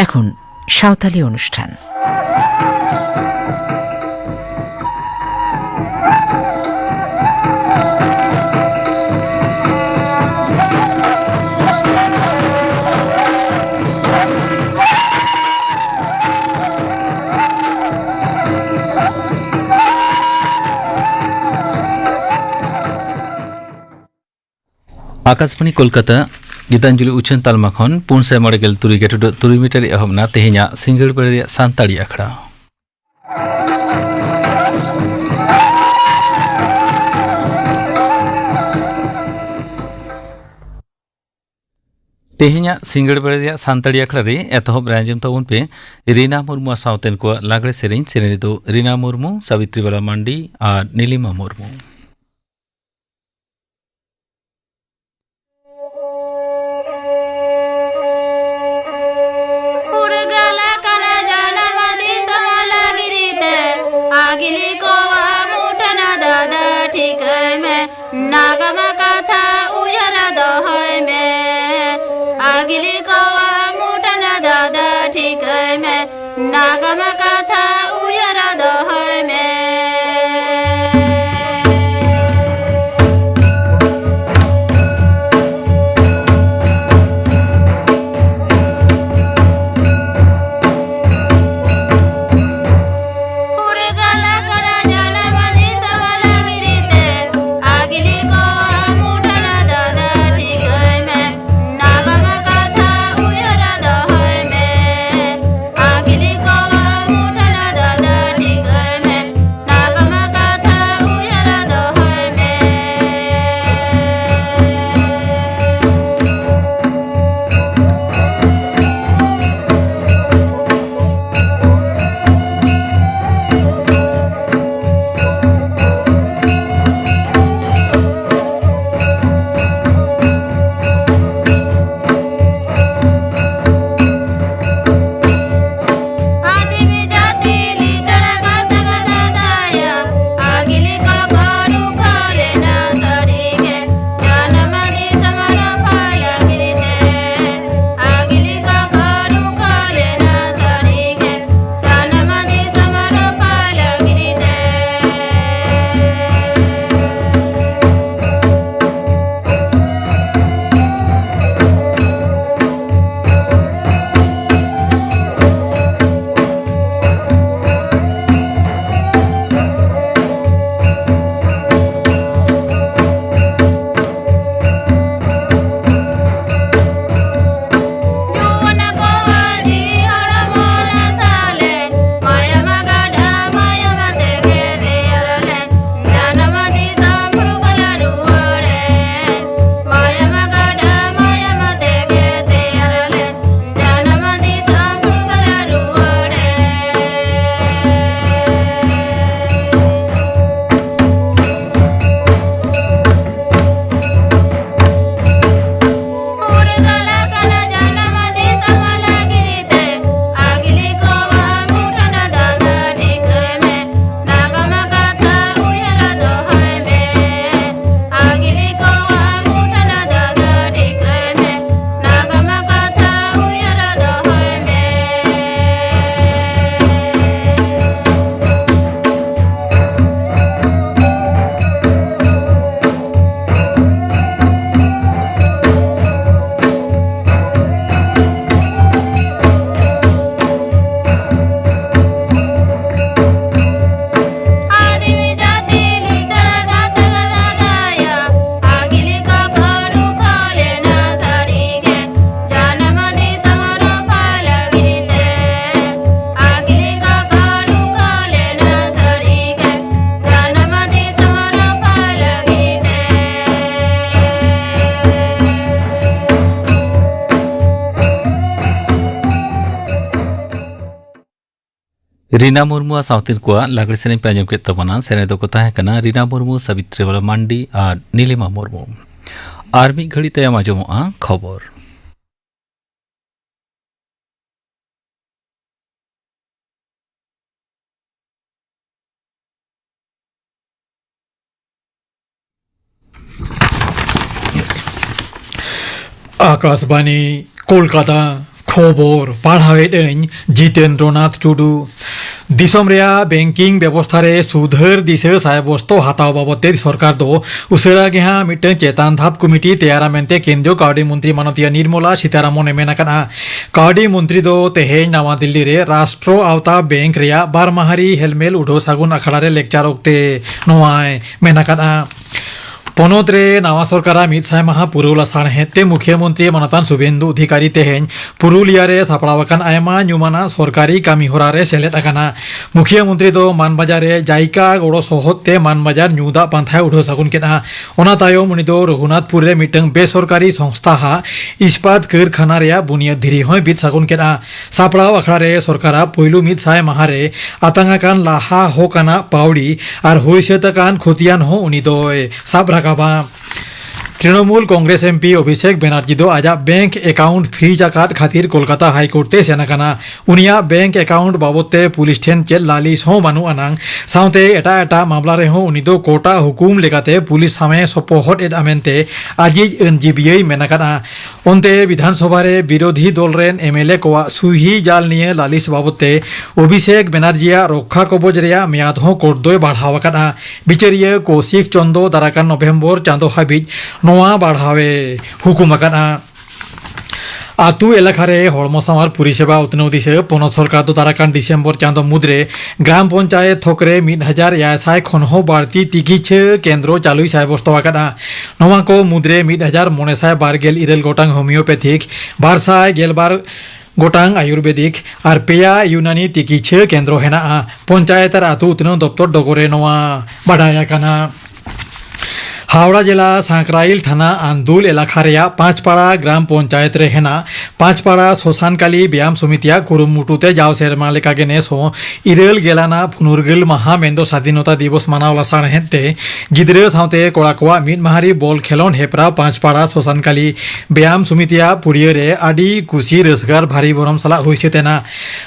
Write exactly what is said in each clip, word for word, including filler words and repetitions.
এখন সাঁওতালি অনুষ্ঠান। ᱟᱠᱟᱥᱵᱟᱬᱤ ᱠᱳᱞᱠᱟᱛᱟ, ᱜᱤᱛᱟᱧᱡᱚᱞᱤ ᱩᱪᱷᱟᱹᱱ ᱛᱟᱞᱢᱟ ᱠᱷᱚᱱ ᱯᱩᱱ ᱥᱟᱭ ᱢᱚᱬᱮ ᱜᱮᱞ ᱛᱩᱨᱩᱭ ᱜᱮᱴᱩᱰᱟᱹᱜ ᱛᱩᱨᱩᱭ ᱢᱤᱴᱟᱨ ᱮᱦᱚᱵ ᱮᱱᱟ ᱛᱮᱦᱮᱧᱟᱜ ᱥᱤᱸᱜᱟᱹᱲ ᱵᱮᱲᱟ ᱨᱮᱭᱟᱜ ᱥᱟᱱᱛᱟᱲᱤ ᱟᱠᱷᱲᱟ᱾ ᱛᱮᱦᱮᱧᱟᱜ ᱥᱤᱸᱜᱟᱹᱲ ᱵᱮᱲᱟ ᱨᱮᱭᱟᱜ ᱥᱟᱱᱛᱟᱲᱤ ᱟᱠᱷᱲᱟ ᱨᱮ ᱮᱛᱚᱦᱚᱵ ᱨᱮ ᱟᱸᱡᱚᱢ ᱛᱟᱵᱚᱱ ᱯᱮ ᱨᱤᱱᱟ ᱢᱩᱨᱢᱩ ᱥᱟᱶᱛᱮᱱ ᱠᱚᱣᱟᱜ ᱞᱟᱜᱽᱲᱮ ᱥᱮᱨᱮᱧ᱾ ᱥᱮᱨᱮᱧ ᱨᱮᱫᱚ ᱨᱤᱱᱟ ᱢᱩᱨᱢᱩ, ᱥᱟᱵᱤᱛᱨᱤ ᱵᱟᱞᱟ ᱢᱟᱱᱰᱤ ᱟᱨ ᱱᱤᱞᱤᱢᱟ ᱢᱩᱨᱢᱩ᱾ ᱯᱷᱩᱨᱜᱟᱹᱞ ᱟᱠᱟᱱᱟ ᱡᱟᱱᱟᱢ ᱫᱤᱥᱚᱢ ᱞᱟᱹᱜᱤᱫ ᱛᱮ, ᱟᱜᱤᱞᱤ ᱠᱚᱣᱟᱜ ᱢᱩᱴᱷᱟᱹᱱ ᱫᱟᱫᱟ ᱴᱷᱤᱠᱟᱹᱭ ᱢᱮ, ᱱᱟᱜᱟᱢ ᱠᱟᱛᱷᱟ ᱩᱭᱦᱟᱹᱨ ᱫᱚᱦᱚᱭ ᱢᱮ᱾ ᱟᱜᱤᱞᱤ ᱠᱚᱣᱟᱜ ᱢᱩᱴᱷᱟᱹᱱ ᱫᱟᱫᱟ ᱴᱷᱤᱠᱟᱹᱭ ᱢᱮ, ᱱᱟᱜᱟᱢ ᱠᱟᱛᱷᱟ ᱩᱭᱦᱟᱹᱨ ᱫᱚᱦᱚᱭ ᱢᱮ᱾ ᱯᱷᱩᱨᱜᱟᱹᱞ ᱟᱠᱟᱱᱟ ᱡᱟᱱᱟᱢ ᱫᱤᱥᱚᱢ ᱞᱟᱹᱜᱤᱫ ᱛᱮ, ᱟᱜᱤᱞᱤ ᱠᱚᱣᱟᱜ ᱢᱩᱴᱷᱟᱹᱱ ᱫᱟᱫᱟ ᱴᱷᱤᱠᱟᱹᱭ ᱢᱮ, ᱱᱟᱜᱟᱢ ᱠᱟᱛᱷᱟ ᱨᱤᱱᱟ ᱢᱩᱨᱢᱩᱣᱟᱜ ᱥᱟᱶᱛᱤᱱ ᱠᱚᱣᱟᱜ ᱞᱟᱜᱽᱲᱮ ᱥᱮᱨᱮᱧ ᱯᱮ ᱟᱸᱡᱚᱢ ᱠᱮᱫ ᱛᱟᱵᱚᱱᱟ᱾ ᱥᱮᱨᱮᱧ ᱫᱚᱠᱚ ᱛᱟᱦᱮᱸ ᱠᱟᱱᱟ ᱨᱤᱱᱟ ᱢᱩᱨᱢᱩ, ᱥᱟᱵᱤᱛᱨᱤ ᱵᱟᱞᱟ ᱢᱟᱱᱰᱤ ᱟᱨ ᱱᱤᱞᱤᱢᱟ ᱢᱩᱨᱢᱩ᱾ ᱟᱨ ᱢᱤᱫ ᱜᱷᱟᱹᱲᱤ ᱛᱟᱭᱚᱢ ᱟᱸᱡᱚᱢᱚᱜᱼᱟ ᱠᱷᱚᱵᱚᱨ᱾ ᱟᱠᱟᱥᱵᱟᱱᱤ, ᱠᱳᱞᱠᱟᱛᱟ᱾ ᱠᱷᱚᱵᱚᱨ ᱯᱟᱲᱦᱟᱣᱮᱫ ᱟᱹᱧ ᱡᱤᱛᱮᱱᱫᱨᱚᱱᱟᱛᱷ ᱴᱩᱰᱩ᱾ ᱫᱤᱥᱚᱢ ᱨᱮᱭᱟᱜ banking ᱵᱮᱵᱚᱥᱛᱷᱟ ᱨᱮ ᱥᱩᱫᱷᱟᱹᱨ ᱫᱤᱥᱟᱹ ᱥᱟᱭᱵᱚᱥᱛᱚ ᱦᱟᱛᱟᱣ ᱵᱟᱵᱚᱫ ᱛᱮ ᱥᱚᱨᱠᱟᱨ ᱫᱚ ᱩᱥᱟᱹᱨᱟ ᱜᱮ ᱦᱟᱸᱜ ᱢᱤᱫᱴᱟᱝ ᱪᱮᱛᱟᱱ ᱫᱷᱟᱯ ᱠᱚᱢᱤᱴᱤ ᱛᱮᱭᱟᱨᱟ ᱢᱮᱱᱛᱮ ᱠᱮᱱᱫᱨᱤᱭᱚ ᱠᱟᱹᱣᱰᱤ ᱢᱚᱱᱛᱨᱤ ᱢᱟᱱᱚᱛᱤᱭᱟᱹ ᱱᱤᱨᱢᱚᱞᱟ ᱥᱤᱛᱟᱨᱟᱢᱚᱱᱮ ᱢᱮᱱ ᱟᱠᱟᱫᱼᱟ᱾ ᱠᱟᱹᱣᱰᱤ ᱢᱚᱱᱛᱨᱤ ᱫᱚ ᱛᱮᱦᱮᱧ ᱱᱟᱣᱟ ᱫᱤᱞᱞᱤ ᱨᱮ ᱨᱟᱥᱴᱨᱚ ᱟᱣᱛᱟ bank ᱨᱮᱭᱟᱜ ᱵᱟᱨ ᱢᱟᱦᱟᱨᱤ ᱦᱮᱞᱢᱮᱞ ᱩᱰᱷᱟᱹᱣ ᱥᱟᱹᱜᱩᱱ ᱟᱠᱷᱲᱟ ᱨᱮ lecture ᱚᱠᱛᱮ ᱱᱚᱣᱟᱭ ᱢᱮᱱ ᱟᱠᱟᱫᱼᱟ᱾ ᱯᱚᱱᱚᱛ ᱨᱮ ᱱᱟᱣᱟ ᱥᱚᱨᱠᱟᱨᱟᱜ ᱢᱤᱫ ᱥᱟᱭ ᱢᱟᱦᱟ ᱯᱩᱨᱟᱹᱣ ᱞᱟᱥᱟᱲᱦᱮᱫ ᱛᱮ ᱢᱩᱠᱷᱭᱟᱹ ᱢᱚᱱᱛᱨᱤ ᱢᱟᱱᱚᱛᱟᱱ ᱥᱩᱵᱷᱮᱱᱫᱩ ᱚᱫᱷᱤᱠᱟᱨᱤ ᱛᱮᱦᱮᱧ ᱯᱩᱨᱩᱞᱤᱭᱟ ᱨᱮ ᱥᱟᱯᱲᱟᱣ ᱟᱠᱟᱱ ᱟᱭᱢᱟ ᱧᱩᱢᱟᱱᱟᱜ ᱥᱚᱨᱠᱟᱨᱤ ᱠᱟᱹᱢᱤ ᱦᱚᱨᱟ ᱨᱮ ᱥᱮᱞᱮᱫ ᱟᱠᱟᱱᱟ᱾ ᱢᱩᱠᱷᱭᱟᱹ ᱢᱚᱱᱛᱨᱤ ᱫᱚ ᱢᱟᱱᱵᱟᱡᱟᱨ ᱨᱮ JICA ᱜᱚᱲᱚ ᱥᱚᱦᱚᱫ ᱛᱮ ᱢᱟᱱᱵᱟᱡᱟᱨ ᱧᱩ ᱫᱟᱜ ᱯᱟᱱᱛᱷᱟᱭ ᱩᱰᱷᱟᱹᱣ ᱥᱟᱹᱜᱩᱱ ᱠᱮᱫᱼᱟ᱾ ᱚᱱᱟ ᱛᱟᱭᱚᱢ ᱩᱱᱤ ᱫᱚ ᱨᱚᱜᱷᱩᱱᱟᱛᱷᱯᱩᱨ ᱨᱮ ᱢᱤᱫᱴᱟᱝ ᱵᱮᱥᱚᱨᱠᱟᱨᱤ ᱥᱚᱝᱥᱛᱷᱟ ᱦᱟᱜ ᱤᱥᱯᱟᱛ ᱠᱟᱹᱨᱠᱷᱟᱱᱟ ᱨᱮᱭᱟᱜ ᱵᱩᱱᱤᱭᱟᱹᱫ ᱫᱷᱤᱨᱤ ᱦᱚᱸᱭ ᱵᱤᱫ ᱥᱟᱹᱜᱩᱱ ᱠᱮᱫᱼᱟ᱾ ᱥᱟᱯᱲᱟᱣ ᱟᱠᱷᱲᱟ ᱨᱮ ᱥᱚᱨᱠᱟᱨᱟᱜ ᱯᱩᱭᱞᱩ ᱢᱤᱫ ᱥᱟᱭ ᱢᱟᱦᱟ ᱨᱮ ᱟᱛᱟᱝ ᱟᱠᱟᱱ ᱞᱟᱦᱟ ᱦᱚᱸ ᱠᱟᱱᱟ ᱯᱟᱹᱣᱲᱤ ᱟᱨ ᱦᱩᱭ ᱥᱟᱹᱛ ᱟᱠᱟᱱ ᱠᱷᱚᱛᱤᱭᱟᱱ ᱦᱚᱸ ᱩᱱᱤ ᱫᱚᱭ ᱥᱟᱵ ᱨᱟᱠᱟᱵᱟ᱾ ᱛᱨᱤᱱᱚᱢᱩᱞ ᱠᱚᱝᱜᱨᱮᱥ MP ᱚᱵᱷᱤᱥᱮᱠ ᱵᱮᱱᱟᱨᱡᱤ ᱫᱚ ᱟᱡᱟᱜ bank account freeze ᱟᱠᱟᱫ ᱠᱷᱟᱹᱛᱤᱨ ᱠᱳᱞᱠᱟᱛᱟ ᱦᱟᱭ ᱠᱳᱨᱴ ᱛᱮ ᱥᱮᱱ ᱟᱠᱟᱱᱟ᱾ ᱩᱱᱤᱭᱟᱜ bank account ᱵᱟᱵᱚᱫ ᱛᱮ ᱯᱩᱞᱤᱥ ᱴᱷᱮᱱ ᱪᱮᱫ ᱞᱟᱹᱞᱤᱥ ᱦᱚᱸ ᱵᱟᱹᱱᱩᱜ ᱟᱱᱟᱝ ᱥᱟᱶᱛᱮ ᱮᱴᱟᱜ ᱮᱴᱟᱜ ᱢᱟᱢᱞᱟ ᱨᱮᱦᱚᱸ ᱩᱱᱤ ᱫᱚ ᱠᱳᱨᱴ ᱟᱜ ᱦᱩᱠᱩᱢ ᱞᱮᱠᱟᱛᱮ ᱯᱩᱞᱤᱥ ᱥᱟᱶ ᱮ ᱥᱚᱯᱚᱦᱚᱫ ᱮᱫᱼᱟ ᱢᱮᱱᱛᱮ ᱟᱡᱤᱡ ᱟᱹᱱᱡᱤᱵᱤᱭᱟᱹᱭ ᱢᱮᱱ ᱟᱠᱟᱫᱼᱟ᱾ ᱚᱱᱛᱮ ᱵᱤᱫᱷᱟᱱ ᱥᱚᱵᱷᱟ ᱨᱮ ᱵᱤᱨᱳᱫᱷᱤ ᱫᱚᱞ ᱨᱮᱱ MLA ᱠᱚᱣᱟᱜ ᱥᱩᱦᱤ ᱡᱟᱞ ᱱᱤᱭᱟᱹ ᱞᱟᱹᱞᱤᱥ ᱵᱟᱵᱚᱫ ᱛᱮ ᱚᱵᱷᱤᱥᱮᱠ ᱵᱮᱱᱟᱨᱡᱤᱭᱟᱜ ᱨᱚᱠᱠᱷᱟ ᱠᱚᱵᱚᱡ ᱨᱮᱭᱟᱜ ᱢᱮᱭᱟᱫ ᱦᱚᱸ ᱠᱳᱨᱴ ᱫᱚᱭ ᱵᱟᱲᱦᱟᱣ ᱟᱠᱟᱫᱼᱟ᱾ ᱵᱤᱪᱟᱹᱨᱤᱭᱟᱹ ᱠᱳᱥᱤᱠ ᱪᱚᱱᱫᱚ ᱫᱟᱨᱟᱠᱟᱱ ᱱᱚᱵᱷᱮᱢᱵᱚᱨ ᱪᱟᱸᱫᱚ ᱦᱟᱹᱵᱤᱡ ᱱᱚᱣᱟ ᱵᱟᱲᱦᱟᱣ ᱮ ᱦᱩᱠᱩᱢ ᱟᱠᱟᱫᱼᱟ᱾ ᱟᱹᱛᱩ ᱮᱞᱟᱠᱟ ᱨᱮ ᱦᱚᱲᱢᱚ ᱥᱟᱶᱟᱨ ᱯᱚᱨᱤᱥᱮᱵᱟ ᱩᱛᱱᱟᱹᱣ ᱫᱤᱥᱟᱹ ᱯᱚᱱᱚᱛ ᱥᱚᱨᱠᱟᱨ ᱫᱚ ᱫᱟᱨᱟᱠᱟᱱ ᱰᱤᱥᱮᱢᱵᱚᱨ ᱪᱟᱸᱫᱚ ᱢᱩᱫᱽᱨᱮ ᱜᱨᱟᱢ ᱯᱚᱧᱪᱟᱭᱮᱛ ᱛᱷᱚᱠ ᱨᱮ ᱢᱤᱫ ᱦᱟᱡᱟᱨ ᱮᱭᱟᱭ ᱥᱟᱭ ᱠᱷᱚᱱ ᱦᱚᱸ ᱵᱟᱹᱲᱛᱤ ᱛᱤᱠᱤᱪᱷᱟᱹ ᱠᱮᱱᱫᱨᱚ ᱪᱟᱹᱞᱩᱭ ᱥᱟᱭᱵᱚᱥᱛᱚ ᱟᱠᱟᱫᱼᱟ᱾ ᱱᱚᱣᱟ ᱠᱚ ᱢᱩᱫᱽᱨᱮ ᱢᱤᱫ ᱦᱟᱡᱟᱨ ᱢᱚᱬᱮ ᱥᱟᱭ ᱵᱟᱨ ᱜᱮᱞ ᱤᱨᱟᱹᱞ ᱜᱚᱴᱟᱝ homeopathic, ᱵᱟᱨ ᱥᱟᱭ ᱜᱮᱞ ᱵᱟᱨ ᱜᱚᱴᱟᱝ ᱟᱭᱩᱨᱵᱮᱫᱤᱠ ᱟᱨ ᱯᱮᱭᱟ ᱭᱩᱱᱟᱱᱤ ᱛᱤᱠᱤᱪᱷᱟᱹ ᱠᱮᱱᱫᱨᱚ ᱦᱮᱱᱟᱜᱼᱟ᱾ ᱯᱚᱧᱪᱟᱭᱮᱛ ᱟᱨ ᱟᱹᱛᱩ ᱩᱛᱱᱟᱹᱣ ᱫᱚᱯᱛᱚᱨ ᱰᱚᱜᱚᱨ ᱨᱮ ᱱᱚᱣᱟ ᱵᱟᱰᱟᱭ ᱟᱠᱟᱱᱟ᱾ ᱦᱟᱣᱲᱟ ᱡᱮᱞᱟ ᱥᱟᱸᱠᱨᱟᱭᱤᱞ ᱛᱷᱟᱱᱟ ᱟᱱᱫᱩᱞ ᱮᱞᱟᱠᱷᱟ ᱨᱮᱭᱟᱜ ᱯᱟᱸᱪᱯᱟᱲᱟ ᱜᱨᱟᱢ ᱯᱚᱧᱪᱟᱭᱮᱛ ᱨᱮ ᱦᱮᱱᱟᱜ ᱯᱟᱸᱪᱯᱟᱲᱟ ᱥᱚᱥᱟᱱ ᱠᱟᱞᱤ ᱵᱮᱭᱟᱢ ᱥᱚᱢᱤᱛᱤᱭᱟᱜ ᱠᱩᱨᱩᱢᱩᱴᱩ ᱛᱮ ᱡᱟᱣ ᱥᱮᱨᱢᱟ ᱞᱮᱠᱟᱜᱮ ᱱᱮᱥ ᱦᱚᱸ ᱤᱨᱟᱹᱞ ᱜᱮᱞ ᱟᱱᱟᱜ ᱯᱷᱩᱱᱩᱨᱜᱟᱹᱞ ᱢᱟᱦᱟ ᱢᱮᱱᱫᱚ ᱥᱟᱫᱷᱤᱱᱚᱛᱟ ᱫᱤᱵᱚᱥ ᱢᱟᱱᱟᱣ ᱞᱟᱥᱟᱲᱦᱮᱫ ᱛᱮ ᱜᱤᱫᱽᱨᱟᱹ ᱥᱟᱶᱛᱮ ᱠᱚᱲᱟ ᱠᱚᱣᱟᱜ ᱢᱤᱫ ᱢᱟᱦᱟᱨᱤ ᱵᱚᱞ ᱠᱷᱮᱞᱚᱸᱰ ᱦᱮᱯᱨᱟᱣ ᱯᱟᱸᱪᱯᱟᱲᱟ ᱥᱚᱥᱟᱱ ᱠᱟᱞᱤ ᱵᱮᱭᱟᱢ ᱥᱚᱢᱤᱛᱤᱭᱟᱜ ᱯᱩᱲᱤᱭᱟᱹ ᱨᱮ ᱟᱹᱰᱤ ᱠᱩᱥᱤ ᱨᱟᱹᱥᱠᱟᱹ ᱟᱨ ᱵᱷᱟᱨᱤ ᱵᱷᱚᱨᱚᱢ ᱥᱟᱞᱟᱜ ᱦᱩᱭ ᱥᱟᱹᱛ ᱮᱱᱟ᱾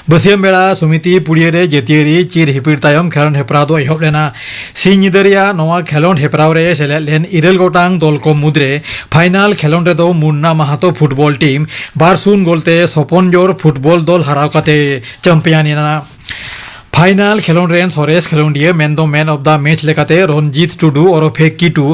ᱵᱟᱹᱥᱭᱟᱹᱢ ᱵᱮᱲᱟ ᱥᱚᱢᱤᱛᱤ ᱯᱩᱲᱤᱭᱟᱹ ᱨᱮ ᱡᱟᱹᱛᱤᱭᱟᱹᱨᱤ ᱪᱤᱨ ᱦᱤᱯᱤᱲ ᱛᱟᱭᱚᱢ ᱠᱷᱮᱞᱚᱸᱰ ᱦᱮᱯᱨᱟᱣ ᱫᱚ ᱮᱦᱚᱵ ᱞᱮᱱᱟ᱾ ᱥᱤᱧ ᱧᱤᱫᱟᱹ ᱨᱮᱭᱟᱜ ᱱᱚᱣᱟ ᱠᱷᱮᱞᱚᱸᱰ ᱦᱮᱯᱨᱟᱣ ᱨᱮ ᱥᱮᱞᱮᱫ ᱞᱮᱱ ᱤᱨᱟᱹᱞ ᱜᱚᱴᱟᱝ ᱫᱚᱞ ᱠᱚ ᱢᱩᱫᱽᱨᱮ ᱯᱷᱟᱭᱱᱟᱞ ᱠᱷᱮᱞᱚᱸᱰ ᱨᱮᱫᱚ ᱢᱩᱱᱱᱟ ᱢᱟᱦᱟᱛᱚ ᱯᱷᱩᱴᱵᱚᱞ ᱴᱤᱢ ᱵᱟᱨ ᱥᱩᱱ ᱜᱳᱞ ᱛᱮ ᱥᱚᱯᱚᱱᱡᱳᱨ ᱯᱷᱩᱴᱵᱚᱞ ᱫᱚᱞ ᱦᱟᱨᱟᱣ ᱠᱟᱛᱮ ᱪᱟᱢᱯᱤᱭᱟᱱ ᱮᱱᱟ᱾ ᱯᱷᱟᱭᱱᱟᱞ ᱠᱷᱮᱞᱚᱸᱰ ᱨᱮᱱ ᱥᱚᱨᱮᱥ ᱠᱷᱮᱞᱚᱸᱰᱤᱭᱟᱹ ᱢᱮᱱᱫᱚ ᱢᱮᱱ ᱚᱯᱷ ᱫᱟ ᱢᱮᱪ ᱞᱮᱠᱟᱛᱮ ᱨᱚᱱᱡᱤᱛ ᱴᱩᱰᱩ ᱳᱨᱚᱯᱷᱮ ᱠᱤᱴᱩ,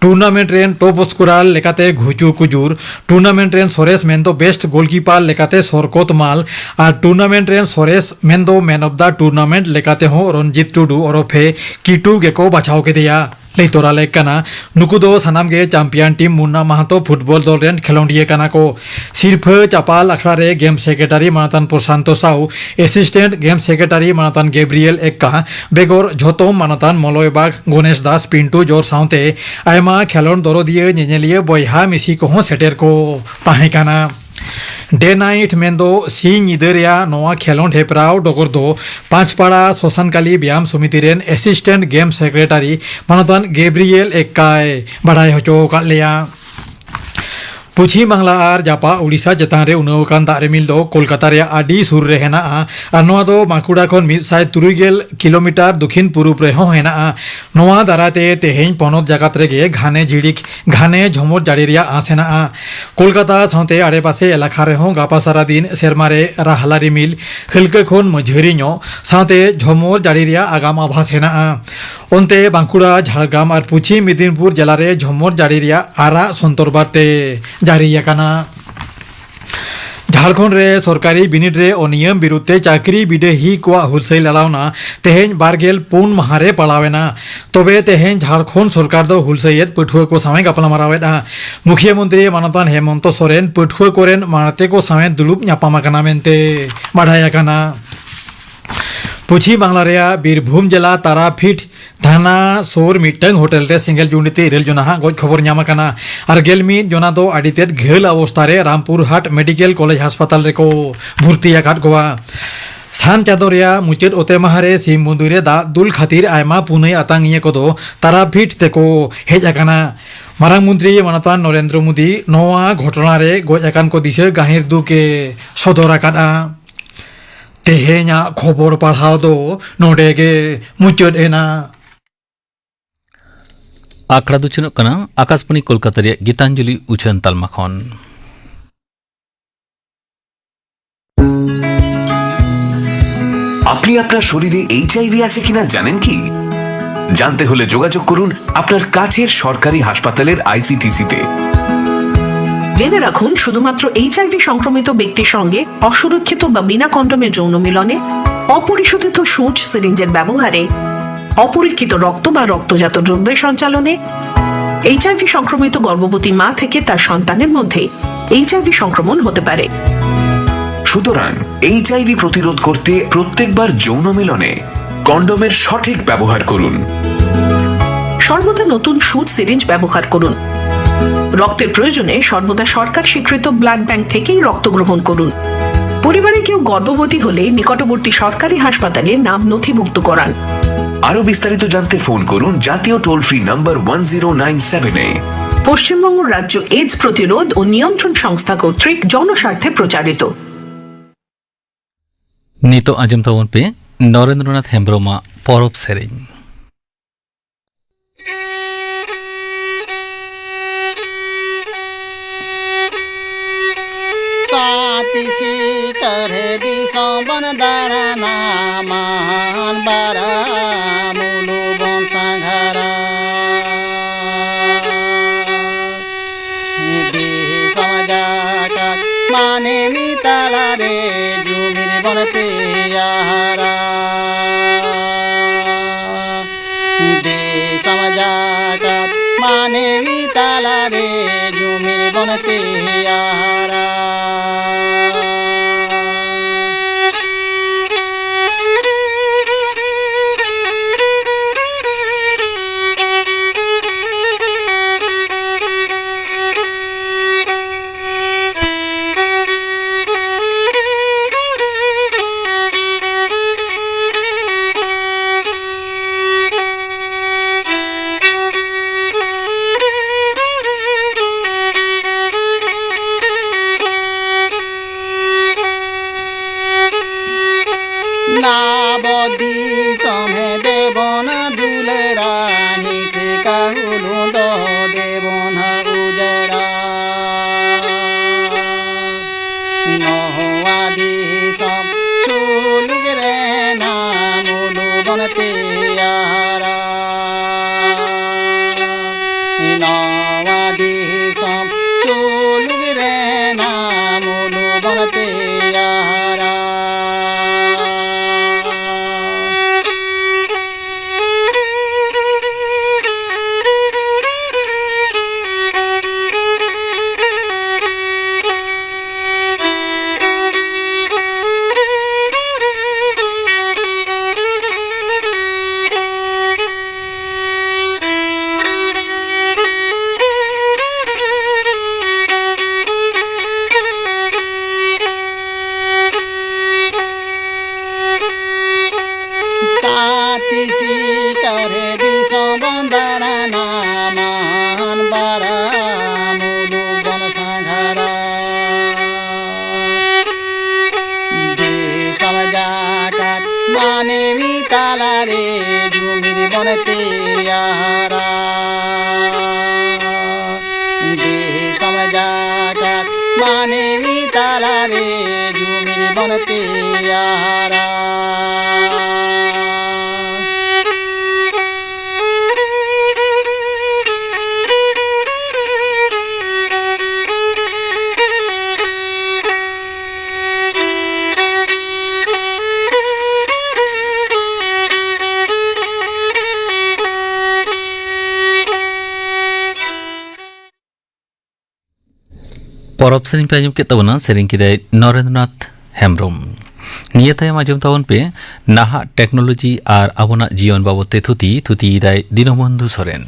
ᱴᱩᱨᱱᱟᱢᱮᱱᱴ ᱨᱮᱱ ᱴᱚᱯ ᱥᱠᱳᱨᱟᱨ ᱞᱮᱠᱟᱛᱮ ᱜᱷᱩᱪᱩ ᱠᱩᱡᱩᱨ, ᱴᱩᱨᱱᱟᱢᱮᱱᱴ ᱨᱮᱱ ᱥᱚᱨᱮᱥ ᱢᱮᱱᱫᱚ ᱵᱮᱥᱴ ᱜᱳᱞᱠᱤᱯᱟᱨ ᱞᱮᱠᱟᱛᱮ ᱥᱚᱨᱠᱚᱛ ᱢᱟᱞ ᱟᱨ ᱴᱩᱨᱱᱟᱢᱮᱱᱴ ᱨᱮᱱ ᱥᱚᱨᱮᱥ ᱢᱮᱱᱫᱚ ᱢᱮᱱ ᱚᱯᱷ ᱫᱟ ᱴᱩᱨᱱᱟᱢᱮᱱᱴ ᱞᱮᱠᱟᱛᱮ ᱦᱚᱸ ᱨᱚᱱᱡᱤᱛ ᱴᱩᱰᱩ ᱳᱨᱚᱯᱷᱮ ᱠᱤᱴᱩ ᱜᱮᱠᱚ ᱵᱟᱪᱷᱟᱣ ᱠᱮᱫᱮᱭᱟ᱾ ᱞᱟᱹᱭ ᱛᱚᱨᱟ ᱞᱮᱠ ᱠᱟᱱᱟ, ᱱᱩᱠᱩ ᱫᱚ ᱥᱟᱱᱟᱢ ᱜᱮ ᱪᱟᱢᱯᱤᱭᱟᱱ ᱴᱤᱢ ᱢᱩᱱᱱᱟ ᱢᱟᱦᱟᱛᱚ ᱯᱷᱩᱴᱵᱚᱞ ᱫᱚᱞ ᱨᱮᱱ ᱠᱷᱮᱞᱚᱸᱰᱤᱭᱟᱹ ᱠᱟᱱᱟ ᱠᱚ᱾ ᱥᱤᱨᱯᱷᱟᱹ ᱪᱟᱯᱟᱞ ᱟᱠᱷᱲᱟ ᱨᱮ ᱜᱮᱢ ᱥᱮᱠᱨᱮᱴᱟᱨᱤ ᱢᱟᱱᱚᱛᱟᱱ ᱯᱨᱚᱥᱟᱱᱛᱚ ᱥᱟᱦᱩ, ᱮᱥᱤᱥᱴᱮᱱᱴ ᱜᱮᱢ ᱥᱮᱠᱨᱮᱴᱟᱨᱤ ᱢᱟᱱᱚᱛᱟᱱ ᱜᱮᱵᱨᱤᱭᱮᱞ ᱮᱠᱠᱟ ᱵᱮᱜᱚᱨ ᱡᱷᱚᱛᱚᱢ ᱢᱟᱱᱚᱛᱟᱱ ᱢᱚᱞᱚᱭ ᱵᱟᱜᱽ, ᱜᱚᱱᱮᱥ ᱫᱟᱥ, ᱯᱤᱱᱴᱩ ᱡᱳᱨ ᱥᱟᱶᱛᱮ ᱟᱭᱢᱟ ᱠᱷᱮᱞᱚᱸᱰ ᱫᱚᱨᱚᱫᱤᱭᱟᱹ ᱧᱮᱧᱮᱞᱤᱭᱟᱹ ᱵᱚᱭᱦᱟ ᱢᱤᱥᱤ ᱠᱚᱦᱚᱸ ᱥᱮᱴᱮᱨ ᱠᱚ ᱛᱟᱦᱮᱸ ᱠᱟᱱᱟ᱾ ᱰᱮ ᱱᱟᱭᱤᱴ ᱢᱮᱱᱫᱚ ᱥᱤᱧ ᱧᱤᱫᱟᱹ ᱨᱮᱭᱟᱜ ᱱᱚᱣᱟ ᱠᱷᱮᱞᱚᱸᱰ ᱦᱮᱯᱨᱟᱣ ᱰᱚᱜᱚᱨ ᱫᱚ ᱯᱟᱸᱪᱯᱟᱲᱟ ᱥᱚᱥᱟᱱ ᱠᱟᱞᱤ ᱵᱮᱭᱟᱢ ᱥᱚᱢᱤᱛᱤ ᱨᱮᱱ ᱮᱥᱤᱥᱴᱮᱱᱴ ᱜᱮᱢ ᱥᱮᱠᱨᱮᱴᱟᱨᱤ ᱢᱟᱱᱚᱛᱟᱱ ᱜᱮᱵᱨᱤᱭᱮᱞ ᱮᱠᱠᱟᱭ ᱵᱟᱰᱟᱭ ᱦᱚᱪᱚ ᱟᱠᱟᱫ ᱞᱮᱭᱟ᱾ ᱯᱚᱪᱷᱤᱢ ᱵᱟᱝᱞᱟ ᱟᱨ ᱡᱟᱯᱟᱜ ᱳᱰᱤᱥᱟ ᱪᱮᱛᱟᱱ ᱨᱮ ᱩᱱᱟᱹᱣ ᱟᱠᱟᱱ ᱫᱟᱜ ᱨᱤᱢᱤᱞ ᱫᱚ ᱠᱳᱞᱠᱟᱛᱟ ᱨᱮᱭᱟᱜ ᱟᱹᱰᱤ ᱥᱩᱨ ᱨᱮ ᱦᱮᱱᱟᱜᱼᱟ ᱟᱨ ᱱᱚᱣᱟ ᱫᱚ ᱵᱟᱸᱠᱩᱲᱟ ᱠᱷᱚᱱ ᱢᱤᱫ ᱥᱟᱭ ᱛᱩᱨᱩᱭ ᱜᱮᱞ ᱠᱤᱞᱳᱢᱤᱴᱟᱨ ᱫᱚᱠᱷᱤᱱ ᱯᱩᱨᱩᱵ ᱨᱮᱦᱚᱸ ᱦᱮᱱᱟᱜᱼᱟ᱾ ᱱᱚᱣᱟ ᱫᱟᱨᱟᱭ ᱛᱮ ᱛᱮᱦᱮᱧ ᱯᱚᱱᱚᱛ ᱡᱟᱠᱟᱛ ᱨᱮᱜᱮ ᱜᱷᱟᱱᱮ ᱡᱷᱤᱲᱤᱠ ᱜᱷᱟᱱᱮ ᱡᱷᱚᱢᱚᱨ ᱡᱟᱹᱲᱤ ᱨᱮᱭᱟᱜ ᱟᱸᱥ ᱦᱮᱱᱟᱜᱼᱟ᱾ ᱠᱳᱞᱠᱟᱛᱟ ᱥᱟᱶᱛᱮ ᱟᱲᱮᱯᱟᱥᱮ ᱮᱞᱟᱠᱟ ᱨᱮᱦᱚᱸ ᱜᱟᱯᱟ ᱥᱟᱨᱟ ᱫᱤᱱ ᱥᱮᱨᱢᱟ ᱨᱮ ᱨᱟᱦᱞᱟ ᱨᱤᱢᱤᱞ ᱦᱟᱹᱞᱠᱟᱹ ᱠᱷᱚᱱ ᱢᱟᱹᱡᱷᱟᱹᱨᱤ ᱧᱚᱜ ᱥᱟᱶᱛᱮ ᱡᱷᱚᱢᱚᱨ ᱡᱟᱹᱲᱤ ᱨᱮᱭᱟᱜ ᱟᱜᱟᱢ ᱟᱵᱷᱟᱥ ᱦᱮᱱᱟᱜᱼᱟ᱾ ᱚᱱᱛᱮ ᱵᱟᱸᱠᱩᱲᱟ, ᱡᱷᱟᱲᱜᱨᱟᱢ ᱟᱨ ᱯᱚᱪᱷᱤᱢ ᱢᱮᱫᱤᱱᱯᱩᱨ ᱡᱮᱞᱟ ᱨᱮ ᱡᱷᱚᱢᱚᱨ ᱡᱟᱹᱲᱤ ᱨᱮᱭᱟᱜ ᱟᱨᱟᱜ ᱥᱚᱱᱛᱚᱨ ᱵᱟᱨᱛᱮ ᱡᱟᱹᱨᱤ ᱟᱠᱟᱱᱟ᱾ ᱡᱷᱟᱲᱠᱷᱚᱸᱰ ᱨᱮ ᱥᱚᱨᱠᱟᱨᱤ ᱵᱤᱱᱤᱰ ᱨᱮ ᱚᱱᱤᱭᱚᱢ ᱵᱤᱨᱩᱫᱷ ᱛᱮ ᱪᱟᱹᱠᱨᱤ ᱵᱤᱰᱟᱹᱦᱤ ᱠᱚᱣᱟᱜ ᱦᱩᱞᱥᱟᱹᱭ ᱞᱟᱲᱟᱣᱱᱟ ᱛᱮᱦᱮᱧ ᱵᱟᱨ ᱜᱮᱞ ᱯᱩᱱ ᱢᱟᱦᱟ ᱨᱮ ᱯᱟᱲᱟᱣ ᱮᱱᱟ᱾ ᱛᱚᱵᱮ ᱛᱮᱦᱮᱧ ᱡᱷᱟᱲᱠᱷᱚᱸᱰ ᱥᱚᱨᱠᱟᱨ ᱫᱚ ᱦᱩᱞᱥᱟᱹᱭᱮᱫ ᱯᱟᱹᱴᱷᱩᱣᱟᱹ ᱠᱚ ᱥᱟᱶ ᱮ ᱜᱟᱯᱟᱞᱢᱟᱨᱟᱣ ᱮᱫᱼᱟ᱾ ᱢᱩᱠᱷᱭᱟᱹ ᱢᱚᱱᱛᱨᱤ ᱢᱟᱱᱚᱛᱟᱱ ᱦᱮᱢᱚᱱᱛᱚ ᱥᱚᱨᱮᱱ ᱯᱟᱹᱴᱷᱩᱣᱟᱹ ᱠᱚᱨᱮᱱ ᱢᱟᱬᱛᱮ ᱠᱚ ᱥᱟᱶ ᱮ ᱫᱩᱲᱩᱵ ᱧᱟᱯᱟᱢ ᱟᱠᱟᱱᱟ ᱢᱮᱱᱛᱮ ᱵᱟᱰᱟᱭ ᱟᱠᱟᱱᱟ᱾ ᱯᱚᱪᱷᱤᱢ ᱵᱟᱝᱞᱟ ᱨᱮᱭᱟᱜ ᱵᱤᱨᱵᱷᱩᱢ ᱡᱮᱞᱟ ᱛᱟᱨᱟᱯᱤᱴ ᱛᱷᱟᱱᱟ ᱥᱩᱨ ᱢᱤᱫᱴᱟᱝ ᱦᱳᱴᱮᱞ ᱨᱮ ᱥᱮᱸᱜᱮᱞ ᱡᱩᱱᱰᱤ ᱛᱮ ᱤᱨᱟᱹᱞ ᱡᱚᱱᱟ ᱦᱟᱜ ᱜᱚᱡ ᱠᱷᱚᱵᱚᱨ ᱧᱟᱢ ᱟᱠᱟᱱᱟ᱾ ᱟᱨ ᱜᱮᱞ ᱢᱤᱫ ᱡᱚᱱᱟ ᱫᱚ ᱟᱹᱰᱤ ᱛᱮᱫ ᱜᱷᱟᱹᱞ ᱚᱵᱚᱥᱛᱟ ᱨᱮ ᱨᱟᱢᱯᱩᱨᱦᱟᱴ ᱢᱮᱰᱤᱠᱮᱞ ᱠᱚᱞᱮᱡᱽ ᱦᱟᱥᱯᱟᱛᱟᱞ ᱨᱮᱠᱚ ᱵᱷᱩᱨᱛᱤ ᱟᱠᱟᱫ ᱠᱚᱣᱟ᱾ ᱥᱟᱱ ᱪᱟᱸᱫᱚ ᱨᱮᱭᱟᱜ ᱢᱩᱪᱟᱹᱫ ᱚᱛᱮ ᱢᱟᱦᱟ ᱨᱮ ᱥᱤᱢ ᱵᱩᱸᱫᱩ ᱨᱮ ᱫᱟᱜ ᱫᱩᱞ ᱠᱷᱟᱹᱛᱤᱨ ᱟᱭᱢᱟ ᱯᱩᱱᱟᱹᱭ ᱟᱛᱟᱝᱤᱭᱟᱹ ᱠᱚᱫᱚ ᱛᱟᱨᱟᱯᱤᱴ ᱛᱮᱠᱚ ᱦᱮᱡ ᱟᱠᱟᱱᱟ᱾ ᱢᱟᱨᱟᱝ ᱢᱚᱱᱛᱨᱤ ᱢᱟᱱᱚᱛᱟᱱ ᱱᱚᱨᱮᱱᱫᱨᱚ ᱢᱳᱫᱤ ᱱᱚᱣᱟ ᱜᱷᱚᱴᱚᱱᱟ ᱨᱮ ᱜᱚᱡ ᱟᱠᱟᱱ ᱠᱚ ᱫᱤᱥᱟᱹ ᱜᱟᱹᱦᱤᱨ ᱫᱩᱠ ᱮ ᱥᱚᱫᱚᱨ ᱟᱠᱟᱫᱼᱟ᱾ ᱛᱮᱦᱮᱧᱟᱜ ᱠᱷᱚᱵᱚᱨ ᱯᱟᱲᱦᱟᱣ ᱫᱚ ᱱᱚᱰᱮ ᱜᱮ ᱢᱩᱪᱟᱹᱫ ᱮᱱᱟ᱾ ᱟᱠᱷᱲᱟ ᱫᱚ ᱪᱮᱫᱚᱜ ᱠᱟᱱᱟ ᱟᱠᱟᱥᱵᱟᱬᱤ ᱠᱳᱞᱠᱟᱛᱟ ᱨᱮᱭᱟᱜ ᱜᱤᱛᱟᱧᱡᱚᱞᱤ ᱩᱪᱷᱟᱹᱱ ᱛᱟᱞᱢᱟ ᱠᱷᱚᱱ᱾ আপনি আপনার শরীরে এইচআইভি আছে কিনা জানেন কি? জানতে হলে যোগাযোগ করুন আপনার কাছের সরকারি হাসপাতালের আইসিটিসিতে। জেনে রাখুন, শুধুমাত্র এইচআইভি সংক্রমিত ব্যক্তির সঙ্গে অসুরক্ষিত বা বিনা কন্ডোমে যৌন মিলনে, অপরিশোধিত সূচ সিরিঞ্জের ব্যবহারে, অপরীক্ষিত রক্ত বা রক্তজাত দ্রব্যের সঞ্চালনে এইচআইভি সংক্রমিত গর্ভবতী মা থেকে তার সন্তানের মধ্যে এইচআইভি সংক্রমণ হতে পারে। সুতরাং এইচআইভি প্রতিরোধ করতে প্রত্যেকবার যৌন মিলনে কন্ডোমের সঠিক ব্যবহার করুন। সর্বদা নতুন সূচ সিরিঞ্জ ব্যবহার করুন। রক্তের প্রয়োজনে সর্বদা সরকার স্বীকৃত ব্লাড ব্যাংক থেকেই রক্ত গ্রহণ করুন। পরিবারে কেউ গর্ভবতী হলে নিকটবর্তী সরকারি হাসপাতালে নাম নথিভুক্ত করান। আরও বিস্তারিত জানতে ফোন করুন জাতীয় toll free number one zero nine seven এ। পশ্চিমবঙ্গ রাজ্য এইডস প্রতিরোধ ও নিয়ন্ত্রণ সংস্থা কর্তৃক জনস্বার্থে প্রচারিত। ᱱᱤᱛᱚᱜ ᱟᱸᱡᱚᱢ ᱛᱟᱵᱚᱱ ᱯᱮ ᱱᱚᱨᱮᱱᱫᱨᱚᱱᱟᱛᱷ ᱦᱮᱢᱵᱽᱨᱚᱢᱟᱜ ᱯᱚᱨᱚᱵᱽ ᱥᱮᱨᱮᱧ᱾ ᱥᱟᱛ ᱥᱤᱠᱟᱹᱨ ᱫᱤᱥᱚᱢ ᱵᱚᱱ ᱫᱟᱬᱟᱱᱟ, ᱢᱟᱱ ᱵᱟᱨᱟ ᱢᱩᱞᱩ ᱵᱚᱱ ᱥᱟᱸᱜᱷᱟᱨᱟ᱾ ᱫᱤᱥᱚᱢ ᱡᱟᱠᱟᱛ ᱢᱟᱹᱱᱢᱤ ᱛᱟᱞᱟᱨᱮ ᱡᱩᱢᱤᱫ ᱵᱚᱱ ᱛᱮᱭᱟᱨᱟ᱾ ᱫᱤᱥᱚᱢ ᱡᱟᱠᱟᱛ ᱢᱟᱹᱱᱢᱤ ᱛᱟᱞᱟᱨᱮ ᱡᱩᱢᱤᱫ ᱵᱚᱱ ᱛᱮᱭᱟᱨᱟ᱾ ᱱᱚᱣᱟ ᱫᱤᱥᱚᱢ ᱥᱩᱞᱩᱠ ᱨᱮᱱᱟᱜ ᱢᱩᱞᱩᱠ ᱵᱚᱱ ᱛᱮᱭᱟᱨᱟ᱾ ᱱᱚᱣᱟ ᱫᱤᱥᱚᱢ ᱥᱩᱞᱩᱠ ᱨᱮᱱᱟᱜ ᱢᱩᱞᱩᱠ ᱵᱚᱱ ᱛᱮᱭᱟᱨᱟ᱾ ᱥᱟᱛᱤᱥᱤ ᱠᱟᱨᱮ ᱫᱤᱥᱚᱢ ᱵᱚᱱ ᱫᱟᱬᱟᱱᱟ, ᱢᱟᱱ ᱵᱟᱨᱟ ᱢᱩᱞᱩᱠ ᱵᱚᱱ ᱥᱟᱸᱜᱷᱟᱨᱟ᱾ ᱫᱤᱥᱚᱢ ᱡᱟᱠᱟᱛ ᱢᱟᱹᱱᱢᱤ ᱛᱟᱞᱟᱨᱮ ᱡᱩᱢᱤᱫ ᱵᱚᱱ ᱛᱮᱭᱟᱨᱟ᱾ ᱫᱤᱥᱚᱢ ᱡᱟᱠᱟᱛ ᱢᱟᱹᱱᱢᱤ ᱛᱟᱞᱟᱨᱮ ᱡᱩᱢᱤᱫ ᱵᱚᱱ ᱛᱮᱭᱟᱨᱟ᱾ ᱯᱚᱨᱚᱵᱽ ᱥᱮᱨᱮᱧ ᱯᱮ ᱟᱸᱡᱚᱢ ᱠᱮᱫ ᱛᱟᱵᱚᱱᱟ, ᱥᱮᱨᱮᱧ ᱠᱮᱫᱟᱭ ᱱᱚᱨᱮᱱᱫᱨᱚᱱᱟᱛᱷ ᱦᱮᱢᱵᱨᱚᱢ᱾ ᱱᱤᱭᱟᱹ ᱛᱟᱭᱚᱢ ᱟᱸᱡᱚᱢ ᱛᱟᱵᱚᱱ ᱯᱮ ᱱᱟᱦᱟᱜ ᱴᱮᱠᱱᱳᱞᱚᱡᱤ ᱟᱨ ᱟᱵᱚᱱᱟᱜ ᱡᱤᱭᱚᱱ ᱵᱟᱵᱚᱛ ᱛᱮ ᱛᱷᱩᱛᱤ, ᱛᱷᱩᱛᱤᱭᱮᱫᱟᱭ ᱫᱤᱱᱚᱵᱚᱱᱫᱷᱩ ᱥᱚᱨᱮᱱ᱾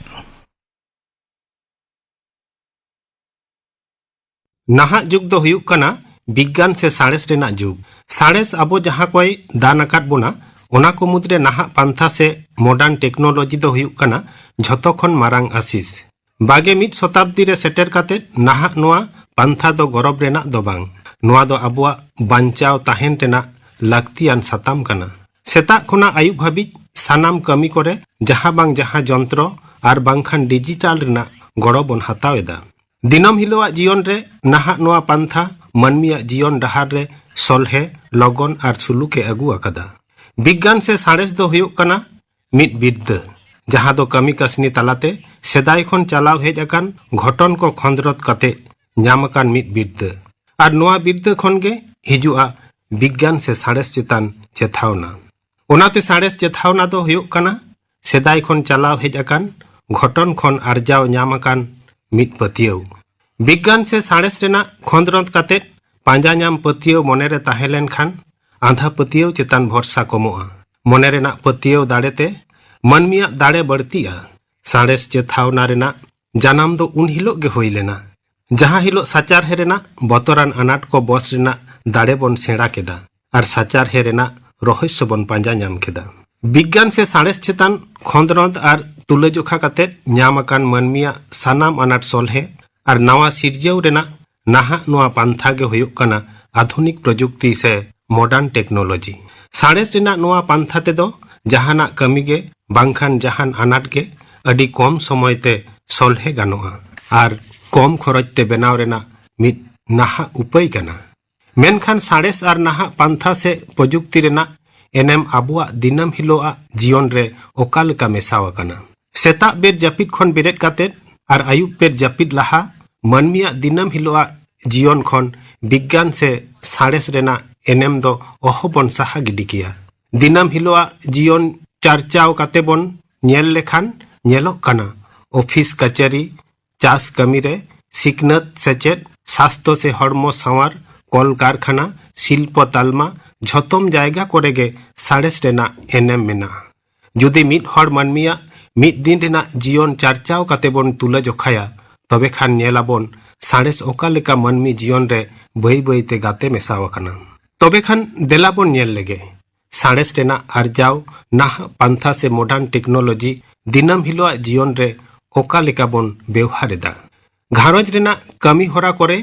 ᱱᱟᱦᱟᱜ ᱡᱩᱜᱽ ᱫᱚ ᱦᱩᱭᱩᱜ ᱠᱟᱱᱟ ᱵᱤᱜᱽᱜᱟᱱ ᱥᱮ ᱥᱟᱬᱮᱥ ᱨᱮᱱᱟᱜ ᱡᱩᱜᱽ᱾ ᱥᱟᱬᱮᱥ ᱟᱵᱚ ᱡᱟᱦᱟᱸ ᱠᱚᱭ ᱫᱟᱱ ᱟᱠᱟᱫ ᱵᱚᱱᱟ, ᱚᱱᱟ ᱠᱚ ᱢᱩᱫᱽᱨᱮ ᱱᱟᱦᱟᱜ ᱯᱟᱱᱛᱷᱟ ᱥᱮ ᱢᱚᱰᱟᱨᱱ ᱴᱮᱠᱱᱳᱞᱚᱡᱤ ᱫᱚ ᱦᱩᱭᱩᱜ ᱠᱟᱱᱟ ᱡᱷᱚᱛᱚ ᱠᱷᱚᱱ ᱢᱟᱨᱟᱝ ᱟᱥᱤᱥ᱾ ᱵᱟᱜᱮ ᱢᱤᱫ ᱥᱚᱛᱟᱵᱫᱤ ᱨᱮ ᱥᱮᱴᱮᱨ ᱠᱟᱛᱮ ᱱᱟᱦᱟᱜ ᱱᱚᱣᱟ ᱯᱟᱱᱛᱷᱟ ᱫᱚ ᱜᱚᱨᱚᱵ ᱨᱮᱱᱟᱜ ᱫᱚ ᱵᱟᱝ, ᱱᱚᱣᱟ ᱫᱚ ᱟᱵᱚᱣᱟᱜ ᱵᱟᱧᱪᱟᱣ ᱛᱟᱦᱮᱱ ᱨᱮᱱᱟᱜ ᱞᱟᱹᱠᱛᱤᱭᱟᱱ ᱥᱟᱛᱟᱢ ᱠᱟᱱᱟ᱾ ᱥᱮᱛᱟᱜ ᱠᱷᱚᱱᱟᱜ ᱟᱹᱭᱩᱵ ᱦᱟᱹᱵᱤᱡ ᱥᱟᱱᱟᱢ ᱠᱟᱹᱢᱤ ᱠᱚᱨᱮ ᱡᱟᱦᱟᱸ ᱵᱟᱝ ᱡᱟᱦᱟᱸ ᱡᱚᱱᱛᱨᱚ ᱟᱨ ᱵᱟᱝᱠᱷᱟᱱ ᱰᱤᱡᱤᱴᱟᱞ ᱨᱮᱱᱟᱜ ᱜᱚᱲᱚ ᱵᱚᱱ ᱦᱟᱛᱟᱣ ᱮᱫᱟ᱾ ᱫᱤᱱᱟᱹᱢ ᱦᱤᱞᱳᱜᱟᱜ ᱡᱤᱭᱚᱱ ᱨᱮ ᱱᱟᱦᱟᱜ ᱱᱚᱣᱟ ᱯᱟᱱᱛᱷᱟ ᱢᱟᱹᱱᱢᱤᱭᱟᱜ ᱡᱤᱭᱚᱱ ᱰᱟᱦᱟᱨ ᱨᱮ ᱥᱚᱞᱦᱮ, ᱞᱚᱜᱚᱱ ᱟᱨ ᱥᱩᱞᱩᱠ ᱮ ᱟᱹᱜᱩ ᱟᱠᱟᱫᱟ᱾ ᱵᱤᱜᱽᱜᱟᱱ ᱥᱮ ᱥᱟᱬᱮᱥ ᱫᱚ ᱦᱩᱭᱩᱜ ᱠᱟᱱᱟ ᱢᱤᱫ ᱵᱤᱨᱫᱟᱹ, ᱡᱟᱦᱟᱸ ᱫᱚ ᱠᱟᱹᱢᱤ ᱠᱟᱹᱥᱱᱤ ᱛᱟᱞᱟᱛᱮ ᱥᱮᱫᱟᱭ ᱠᱷᱚᱱ ᱪᱟᱞᱟᱣ ᱦᱮᱡ ᱟᱠᱟᱱ ᱜᱷᱚᱴᱚᱱ ᱠᱚ ᱠᱷᱚᱸᱫᱽᱨᱚᱸᱫᱽ ᱠᱟᱛᱮ ᱧᱟᱢ ᱟᱠᱟᱱ ᱢᱤᱫ ᱵᱤᱨᱫᱟᱹ᱾ ᱟᱨ ᱱᱚᱣᱟ ᱵᱤᱨᱫᱟᱹ ᱠᱷᱚᱱ ᱜᱮ ᱦᱤᱡᱩᱜᱼᱟ ᱵᱤᱜᱽᱜᱟᱱ ᱥᱮ ᱥᱟᱬᱮᱥ ᱪᱮᱛᱟᱱ ᱪᱮᱛᱷᱟᱣᱱᱟ᱾ ᱚᱱᱟᱛᱮ ᱥᱟᱬᱮᱥ ᱪᱮᱛᱷᱟᱣᱱᱟ ᱫᱚ ᱦᱩᱭᱩᱜ ᱠᱟᱱᱟ ᱥᱮᱫᱟᱭ ᱠᱷᱚᱱ ᱪᱟᱞᱟᱣ ᱦᱮᱡ ᱟᱠᱟᱱ ᱜᱷᱚᱴᱚᱱ ᱠᱷᱚᱱ ᱟᱨᱡᱟᱣ ᱧᱟᱢ ᱟᱠᱟᱱ ᱢᱤᱫ ᱯᱟᱹᱛᱭᱟᱹᱣ᱾ ᱵᱤᱜᱽᱜᱟᱱ ᱥᱮ ᱥᱟᱬᱮᱥ ᱨᱮᱱᱟᱜ ᱠᱷᱚᱸᱫᱽᱨᱚᱸᱫᱽ ᱠᱟᱛᱮ ᱯᱟᱸᱡᱟ ᱧᱟᱢ ᱯᱟᱹᱛᱭᱟᱹᱣ ᱢᱚᱱᱮᱨᱮ ᱛᱟᱦᱮᱸ ᱞᱮᱱᱠᱷᱟᱱ ᱟᱸᱫᱷᱟ ᱯᱟᱹᱛᱭᱟᱹᱣ ᱪᱮᱛᱟᱱ ᱵᱷᱚᱨᱥᱟ ᱠᱚᱢᱚᱜᱼᱟ᱾ ᱢᱚᱱᱮ ᱨᱮᱱᱟᱜ ᱯᱟᱹᱛᱭᱟᱹᱣ ᱫᱟᱲᱮᱛᱮ ᱢᱟᱹᱱᱢᱤᱭᱟᱜ ᱫᱟᱲᱮ ᱵᱟᱹᱲᱛᱤᱜᱼᱟ᱾ ᱥᱟᱬᱮᱥ ᱪᱮᱛᱷᱟᱣᱱᱟ ᱨᱮᱱᱟᱜ ᱡᱟᱱᱟᱢ ᱫᱚ ᱩᱱ ᱦᱤᱞᱳᱜ ᱜᱮ ᱦᱩᱭ ᱞᱮᱱᱟ, ᱡᱟᱦᱟᱸ ᱦᱤᱞᱳᱜ ᱥᱟᱪᱟᱨᱦᱮ ᱨᱮᱱᱟᱜ ᱵᱚᱛᱚᱨᱟᱱ ᱟᱱᱟᱴ ᱠᱚ ᱵᱚᱥ ᱨᱮᱱᱟᱜ ᱫᱟᱲᱮ ᱵᱚᱱ ᱥᱮᱬᱟ ᱠᱮᱫᱟ ᱟᱨ ᱥᱟᱪᱟᱨᱦᱮ ᱨᱮᱱᱟᱜ ᱨᱚᱦᱚᱥᱭᱚ ᱵᱚᱱ ᱯᱟᱸᱡᱟ ᱧᱟᱢ ᱠᱮᱫᱟ᱾ ᱵᱤᱜᱽᱜᱟᱱ ᱥᱮ ᱥᱟᱬᱮᱥ ᱪᱮᱛᱟᱱ ᱠᱷᱚᱸᱫᱽᱨᱚᱸᱫᱽ ᱟᱨ ᱛᱩᱞᱟᱹᱡᱚᱠᱷᱟ ᱠᱟᱛᱮ ᱧᱟᱢ ᱟᱠᱟᱱ ᱢᱟᱹᱱᱢᱤᱭᱟᱜ ᱥᱟᱱᱟᱢ ᱟᱱᱟᱴ ᱥᱚᱞᱦᱮ ᱟᱨ ᱱᱟᱣᱟ ᱥᱤᱨᱡᱟᱹᱣ ᱨᱮᱱᱟᱜ ᱱᱟᱦᱟᱜ ᱱᱚᱣᱟ ᱯᱟᱱᱛᱷᱟ ᱜᱮ ᱦᱩᱭᱩᱜ ᱠᱟᱱᱟ ᱟᱫᱷᱩᱱᱤᱠ ᱯᱨᱚᱡᱩᱠᱛᱤ ᱥᱮ modern technology᱾ ᱥᱟᱬᱮᱥ ᱨᱮᱱᱟᱜ ᱱᱚᱣᱟ ᱯᱟᱱᱛᱷᱟ ᱛᱮᱫᱚ ᱡᱟᱦᱟᱱᱟᱜ ᱠᱟᱹᱢᱤ ᱜᱮ ᱵᱟᱝᱠᱷᱟᱱ ᱡᱟᱦᱟᱱ ᱟᱱᱟᱴ ᱜᱮ ᱟᱹᱰᱤ ᱠᱚᱢ ᱥᱚᱢᱚᱭ ᱛᱮ ᱥᱚᱞᱦᱮ ᱜᱟᱱᱚᱜᱼᱟ ᱟᱨ ᱠᱚᱢ ᱠᱷᱚᱨᱚᱪ ᱛᱮ ᱵᱮᱱᱟᱣ ᱨᱮᱱᱟᱜ ᱢᱤᱫ ᱱᱟᱦᱟᱜ ᱩᱯᱟᱹᱭ ᱠᱟᱱᱟ᱾ ᱢᱮᱱᱠᱷᱟᱱ ᱥᱟᱬᱮᱥ ᱟᱨ ᱱᱟᱦᱟᱜ ᱯᱟᱱᱛᱷᱟ ᱥᱮ ᱯᱨᱚᱡᱩᱠᱛᱤ ᱨᱮᱱᱟᱜ ᱮᱱᱮᱢ ᱟᱵᱚᱣᱟᱜ ᱫᱤᱱᱟᱹᱢ ᱦᱤᱞᱳᱜ ᱟᱜ ᱡᱤᱭᱚᱱ ᱨᱮ ᱚᱠᱟ ᱞᱮᱠᱟ ᱢᱮᱥᱟᱣ ᱟᱠᱟᱱᱟ? ᱥᱮᱛᱟᱜ ᱵᱮᱨ ᱡᱟᱹᱯᱤᱫ ᱠᱷᱚᱱ ᱵᱮᱨᱮᱫ ᱠᱟᱛᱮ ᱟᱨ ᱟᱹᱭᱩᱵ ᱵᱮᱨ ᱡᱟᱹᱯᱤᱫ ᱞᱟᱦᱟ ᱢᱟᱹᱱᱢᱤᱭᱟᱜ ᱫᱤᱱᱟᱹᱢ ᱦᱤᱞᱳᱜ ᱟᱜ ᱡᱤᱭᱚᱱ ᱠᱷᱚᱱ ᱵᱤᱜᱽᱜᱟᱱ ᱥᱮ ᱥᱟᱬᱮᱥ ᱨᱮᱱᱟᱜ ᱮᱱᱮᱢ ᱫᱚ ᱚᱦᱚ ᱵᱚᱱ ᱥᱟᱦᱟ ᱜᱤᱰᱤ ᱠᱮᱭᱟ᱾ ᱫᱤᱱᱟᱹᱢ ᱦᱤᱞᱳᱜ ᱟᱜ ᱡᱤᱭᱚᱱ ᱪᱟᱨᱪᱟᱣ ᱠᱟᱛᱮ ᱵᱚᱱ ᱧᱮᱞ ᱞᱮᱠᱷᱟᱱ ᱧᱮᱞᱚᱜ ᱠᱟᱱᱟ, ᱚᱯᱷᱤᱥ ᱠᱟᱪᱟᱹᱨᱤ, ᱪᱟᱥ ᱠᱟᱹᱢᱤ ᱨᱮ, ᱥᱤᱠᱷᱱᱟᱹᱛ ᱥᱮᱪᱮᱫ, ᱥᱟᱥᱛᱚ ᱥᱮ ᱦᱚᱲᱢᱚ ᱥᱟᱶᱟᱨ, ᱠᱚᱞ ᱠᱟᱨᱠᱷᱟᱱᱟ, ᱥᱤᱞᱯᱚ ᱛᱟᱞᱢᱟ, ᱡᱷᱚᱛᱚᱢ ᱡᱟᱭᱜᱟ ᱠᱚᱨᱮ ᱜᱮ ᱥᱟᱬᱮᱥ ᱨᱮᱱᱟᱜ ᱮᱱᱮᱢ ᱢᱮᱱᱟᱜᱼᱟ᱾ ᱡᱩᱫᱤ ᱢᱤᱫ ᱦᱚᱲ ᱢᱟᱹᱱᱢᱤᱭᱟᱜ ᱢᱤᱫ ᱫᱤᱱ ᱨᱮᱱᱟᱜ ᱡᱤᱭᱚᱱ ᱪᱟᱨᱪᱟᱣ ᱠᱟᱛᱮ ᱵᱚᱱ ᱛᱩᱞᱟᱹ ᱡᱚᱠᱷᱟᱭᱟ, ᱛᱚᱵᱮ ᱠᱷᱟᱱ ᱧᱮᱞ ᱟᱵᱚᱱ ᱥᱟᱬᱮᱥ ᱚᱠᱟ ᱞᱮᱠᱟ ᱢᱟᱹᱱᱢᱤ ᱡᱤᱭᱚᱱ ᱨᱮ ᱵᱟᱹᱭ ᱵᱟᱹᱭ ᱛᱮ ᱜᱟᱛᱮ ᱢᱮᱥᱟᱣ ᱟᱠᱟᱱᱟ᱾ ᱛᱚᱵᱮ ᱠᱷᱟᱱ ᱫᱮᱞᱟ ᱵᱚᱱ ᱧᱮᱞ ᱞᱮᱜᱮ, ᱥᱟᱬᱮᱥ ᱨᱮᱱᱟᱜ ᱟᱨᱡᱟᱣ ᱱᱟᱦᱟᱜ ᱯᱟᱱᱛᱷᱟ ᱥᱮ modern technology ᱫᱤᱱᱟᱹᱢ ᱦᱤᱞᱳᱜ ᱟᱜ ᱡᱤᱭᱚᱱ ᱨᱮ ᱚᱠᱟ ᱞᱮᱠᱟ ᱵᱚᱱ ᱵᱮᱣᱦᱟᱨ ᱮᱫᱟ᱾ ᱜᱷᱟᱨᱚᱸᱡᱽ ᱨᱮᱱᱟᱜ ᱠᱟᱹᱢᱤ ᱦᱚᱨᱟ ᱠᱚᱨᱮ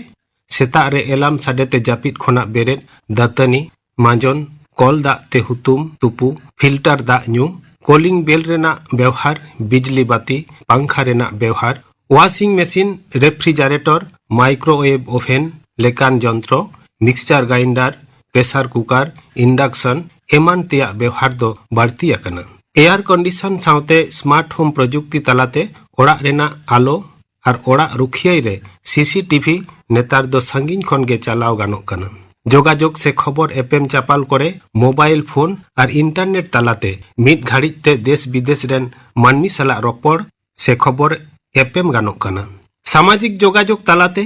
ᱥᱮᱛᱟᱜ ᱨᱮ ᱮᱞᱟᱢ ᱥᱟᱰᱮ ᱛᱮ ᱡᱟᱹᱯᱤᱫ ᱠᱷᱚᱱᱟᱜ ᱵᱮᱨᱮᱫ, ᱫᱟᱹᱛᱟᱹᱱᱤ, ᱢᱟᱡᱚᱱ, ᱠᱚᱞ ᱫᱟᱜ ᱛᱮ ᱦᱩᱛᱩᱢ ᱛᱩᱯᱩ, ᱯᱷᱤᱞᱴᱟᱨ ᱫᱟᱜ ᱧᱩ, ᱠᱚᱞᱤᱝ ᱵᱮᱞ ᱨᱮᱱᱟᱜ ᱵᱮᱣᱦᱟᱨ, ᱵᱤᱡᱽᱞᱤ ᱵᱟᱹᱛᱤ, ᱯᱟᱝᱠᱷᱟ ᱨᱮᱱᱟᱜ ᱵᱮᱣᱦᱟᱨ, ᱣᱟᱥᱤᱝ ᱢᱮᱥᱤᱱ, ᱨᱮᱯᱷᱨᱤᱡᱟᱨᱮᱴᱚᱨ, ᱢᱟᱭᱠᱨᱳᱣᱮᱵᱷ ᱳᱵᱷᱮᱱ, ᱞᱮᱠᱟᱱ ᱡᱚᱱᱛᱨᱚ, ᱢᱤᱠᱥᱪᱟᱨ ᱜᱨᱟᱭᱤᱱᱰᱟᱨ, ᱯᱨᱮᱥᱟᱨ ᱠᱩᱠᱟᱨ, ᱤᱱᱰᱟᱠᱥᱚᱱ ᱮᱢᱟᱱ ᱛᱮᱭᱟᱜ ᱵᱮᱣᱦᱟᱨ ᱫᱚ ᱵᱟᱹᱲᱛᱤ ᱟᱠᱟᱱᱟ᱾ ᱮᱭᱟᱨ ᱠᱚᱱᱰᱤᱥᱚᱱ ᱥᱟᱶᱛᱮ ᱥᱢᱟᱨᱴ ᱦᱳᱢ ᱯᱨᱚᱡᱩᱠᱛᱤ ᱛᱟᱞᱟᱛᱮ ᱚᱲᱟᱜ ᱨᱮᱱᱟᱜ ᱟᱞᱚ ᱟᱨ ᱚᱲᱟᱜ ᱨᱩᱠᱷᱤᱭᱟᱹᱭ ᱨᱮ ᱥᱤᱥᱤᱴᱤᱵᱷᱤ ᱱᱮᱛᱟᱨ ᱫᱚ ᱥᱟᱺᱜᱤᱧ ᱠᱷᱚᱱ ᱜᱮ ᱪᱟᱞᱟᱣ ᱜᱟᱱᱚᱜ ᱠᱟᱱᱟ᱾ ᱡᱳᱜᱟᱡᱳᱜᱽ ᱥᱮ ᱠᱷᱚᱵᱚᱨ ᱮᱯᱮᱢ ᱪᱟᱯᱟᱞ ᱠᱚᱨᱮ ᱢᱳᱵᱟᱭᱤᱞ ᱯᱷᱳᱱ ᱟᱨ ᱤᱱᱴᱟᱨᱱᱮᱴ ᱛᱟᱞᱟᱛᱮ ᱢᱤᱫ ᱜᱷᱟᱹᱲᱤᱡ ᱛᱮ ᱫᱮᱥ ᱵᱤᱫᱮᱥ ᱨᱮᱱ ᱢᱟᱹᱱᱢᱤ ᱥᱟᱞᱟᱜ ᱨᱚᱯᱚᱲ ᱥᱮ ᱠᱷᱚᱵᱚᱨ ᱮᱯᱮᱢ ᱜᱟᱱᱚᱜ ᱠᱟᱱᱟ᱾ ᱥᱟᱢᱟᱡᱤᱠ ᱡᱳᱜᱟᱡᱳᱜᱽ ᱛᱟᱞᱟᱛᱮ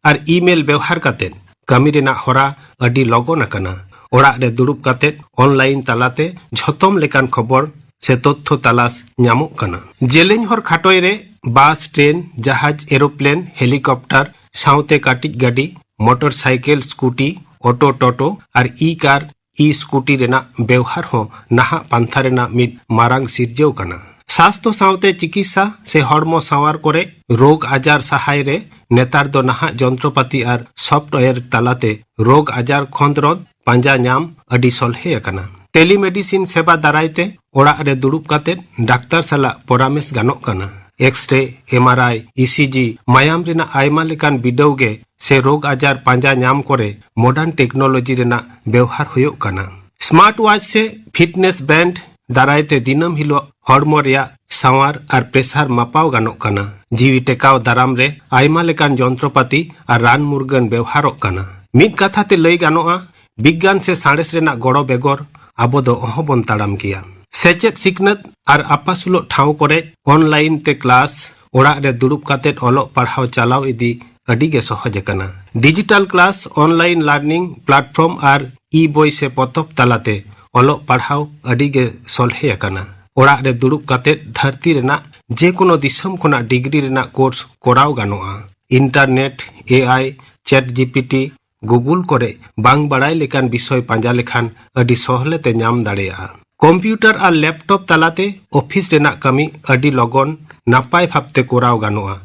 ᱟᱨ ᱤᱢᱮᱞ ᱵᱮᱣᱦᱟᱨ ᱠᱟᱛᱮ ᱠᱟᱹᱢᱤ ᱨᱮᱱᱟᱜ ᱦᱚᱨᱟ ᱟᱹᱰᱤ ᱞᱚᱜᱚᱱ ᱟᱠᱟᱱᱟ᱾ ᱚᱲᱟᱜ ᱨᱮ ᱫᱩᱲᱩᱵ ᱠᱟᱛᱮ ᱚᱱᱞᱟᱭᱤᱱ ᱛᱟᱞᱟᱛᱮ ᱡᱷᱚᱛᱚᱢ ᱞᱮᱠᱟᱱ ᱠᱷᱚᱵᱚᱨ ᱥᱮ ᱛᱚᱛᱛᱷᱚ ᱛᱟᱞᱟᱥ ᱧᱟᱢᱚᱜ ᱠᱟᱱᱟ᱾ ᱡᱮᱞᱮᱧ ᱦᱚᱨ ᱠᱷᱟᱴᱚᱭ ᱨᱮ ᱵᱟᱥ, ᱴᱨᱮᱱ, ᱡᱟᱦᱟᱡᱽ, ᱮᱨᱳᱯᱞᱮᱱ, ᱦᱮᱞᱤᱠᱚᱯᱴᱟᱨ ᱥᱟᱶᱛᱮ ᱠᱟᱹᱴᱤᱡ ᱜᱟᱹᱰᱤ, ᱢᱚᱴᱚᱨ ᱥᱟᱭᱠᱮᱞ, ᱥᱠᱩᱴᱤ, ᱚᱴᱳ, ᱴᱳᱴᱳ ᱟᱨ ᱤ ᱠᱟᱨ, ᱤ ᱥᱠᱩᱴᱤ ᱨᱮᱱᱟᱜ ᱵᱮᱣᱦᱟᱨ ᱦᱚᱸ ᱱᱟᱦᱟᱜ ᱯᱟᱱᱛᱷᱟ ᱨᱮᱱᱟᱜ ᱢᱤᱫ ᱢᱟᱨᱟᱝ ᱥᱤᱨᱡᱟᱹᱣ ᱠᱟᱱᱟ᱾ ᱥᱟᱥᱛᱷᱚ ᱥᱟᱶᱛᱮ ᱪᱤᱠᱤᱛᱥᱟ ᱥᱮ ᱦᱚᱲᱢᱚ ᱥᱟᱶᱟᱨ ᱠᱚᱨᱮ ᱨᱳᱜᱽ ᱟᱡᱟᱨ ᱥᱟᱦᱟᱭ ᱨᱮ ᱱᱮᱛᱟᱨ ᱫᱚ ᱱᱟᱦᱟᱜ ᱡᱚᱱᱛᱨᱚᱯᱟᱛᱤ ᱟᱨ ᱥᱚᱯᱷᱴᱣᱮᱨ ᱛᱟᱞᱟᱛᱮ ᱨᱳᱜᱽ ᱟᱡᱟᱨ ᱠᱷᱚᱸᱫᱽᱨᱚᱸᱫᱽ ᱯᱟᱸᱡᱟ ᱧᱟᱢ ᱟᱹᱰᱤ ᱥᱚᱞᱦᱮ ᱟᱠᱟᱱᱟ᱾ ᱴᱮᱞᱤᱢᱮᱰᱤᱥᱤᱱ ᱥᱮᱵᱟ ᱫᱟᱨᱟᱭ ᱛᱮ ᱚᱲᱟᱜ ᱨᱮ ᱫᱩᱲᱩᱵ ᱠᱟᱛᱮ ᱰᱟᱠᱛᱟᱨ ᱥᱟᱞᱟᱜ ᱯᱚᱨᱟᱢᱮᱥ ᱜᱟᱱᱚᱜ ᱠᱟᱱᱟ᱾ ᱮᱠᱥᱨᱮ, ᱮᱢᱟᱨᱟᱭ, ᱤᱥᱤᱡᱤ, ᱢᱟᱭᱟᱢ ᱨᱮᱱᱟᱜ ᱟᱭᱢᱟ ᱞᱮᱠᱟᱱ ᱵᱤᱰᱟᱹᱣ ᱜᱮ ᱥᱮ ᱨᱳᱜᱽ ᱟᱡᱟᱨ ᱯᱟᱸᱡᱟ ᱧᱟᱢ ᱠᱚᱨᱮ ᱢᱚᱰᱟᱨᱱ ᱴᱮᱠᱱᱳᱞᱚᱡᱤ ᱨᱮᱱᱟᱜ ᱵᱮᱣᱦᱟᱨ ᱦᱩᱭᱩᱜ ᱠᱟᱱᱟ᱾ ᱥᱢᱟᱨᱴ ᱣᱟᱪ ᱥᱮ ᱯᱷᱤᱴᱱᱮᱥ ᱵᱮᱱᱰ ᱫᱟᱨᱟᱭ ᱛᱮ ᱫᱤᱱᱟᱹᱢ ᱦᱤᱞᱳᱜ ᱦᱚᱲᱢᱚ ᱨᱮᱭᱟᱜ ᱥᱟᱶᱟᱨ ᱟᱨ ᱯᱨᱮᱥᱟᱨ ᱢᱟᱯᱟᱣ ᱜᱟᱱᱚᱜ ᱠᱟᱱᱟ᱾ ᱡᱤᱣᱤ ᱴᱮᱠᱟᱣ ᱫᱟᱨᱟᱢ ᱨᱮ ᱟᱭᱢᱟ ᱞᱮᱠᱟᱱ ᱡᱚᱱᱛᱨᱚᱯᱟᱛᱤ ᱟᱨ ᱨᱟᱱ ᱢᱩᱨᱜᱟᱹᱱ ᱵᱮᱣᱦᱟᱨᱚᱜ ᱠᱟᱱᱟ᱾ ᱢᱤᱫ ᱠᱟᱛᱷᱟ ᱛᱮ ᱞᱟᱹᱭ ᱜᱟᱱᱚᱜᱼᱟ, ᱵᱤᱜᱽᱜᱟᱱ ᱥᱮ ᱥᱟᱬᱮᱥ ᱨᱮᱱᱟᱜ ᱜᱚᱲᱚ ᱵᱮᱜᱚᱨ ᱟᱵᱚ ᱫᱚ ᱚᱦᱚ ᱵᱚᱱ ᱛᱟᱲᱟᱢ ᱠᱮᱭᱟ᱾ ᱥᱮᱪᱮᱫ, ᱥᱤᱠᱷᱱᱟᱹᱛ ᱟᱨ ᱟᱯᱟᱥᱩᱞᱚᱜ ᱴᱷᱟᱶ ᱠᱚᱨᱮ ᱚᱱᱞᱟᱭᱤᱱ ᱛᱮ ᱠᱞᱟᱥ, ᱚᱲᱟᱜ ᱨᱮ ᱫᱩᱲᱩᱵ ᱠᱟᱛᱮ ᱚᱞᱚᱜ ᱯᱟᱲᱦᱟᱣ ᱪᱟᱞᱟᱣ ᱤᱫᱤ ᱟᱹᱰᱤ ᱜᱮ ᱥᱚᱦᱚᱡ ᱟᱠᱟᱱᱟ᱾ Digital class, online learning platform ᱟᱨ ᱤ ᱵᱳᱭ ᱥᱮ ᱯᱚᱛᱚᱵ ᱛᱟᱞᱟᱛᱮ ᱚᱞᱚᱜ ᱯᱟᱲᱦᱟᱣ ᱟᱹᱰᱤ ᱜᱮ ᱥᱚᱞᱦᱮ ᱟᱠᱟᱱᱟ᱾ ᱚᱲᱟᱜ ᱨᱮ ᱫᱩᱲᱩᱵ ᱠᱟᱛᱮ ᱫᱷᱟᱹᱨᱛᱤ ᱨᱮᱱᱟᱜ ᱡᱮᱠᱳᱱᱳ ᱫᱤᱥᱚᱢ ᱠᱷᱚᱱᱟᱜ ᱰᱤᱜᱽᱨᱤ ᱨᱮᱱᱟᱜ ᱠᱳᱨᱥ ᱠᱚᱨᱟᱣ ᱜᱟᱱᱚᱜᱼᱟ᱾ Internet, A I, chat G P T, Google ᱠᱚᱨᱮ ᱵᱟᱝ ᱵᱟᱲᱟᱭ ᱞᱮᱠᱟᱱ ᱵᱤᱥᱚᱭ ᱯᱟᱸᱡᱟ ᱞᱮᱠᱷᱟᱱ ᱟᱹᱰᱤ ᱥᱚᱦᱞᱮ ᱛᱮ ᱧᱟᱢ ᱫᱟᱲᱮᱭᱟᱜᱼᱟ᱾ ᱠᱚᱢᱯᱤᱭᱩᱴᱟᱨ ᱟᱨ ᱞᱮᱯᱴᱚᱯ ᱛᱟᱞᱟᱛᱮ ᱚᱯᱷᱤᱥ ᱨᱮᱱᱟᱜ ᱠᱟᱹᱢᱤ ᱟᱹᱰᱤ ᱞᱚᱜᱚᱱ ᱱᱟᱯᱟᱭ ᱵᱷᱟᱵᱛᱮ ᱠᱚᱨᱟᱣ ᱜᱟᱱᱚᱜᱼᱟ᱾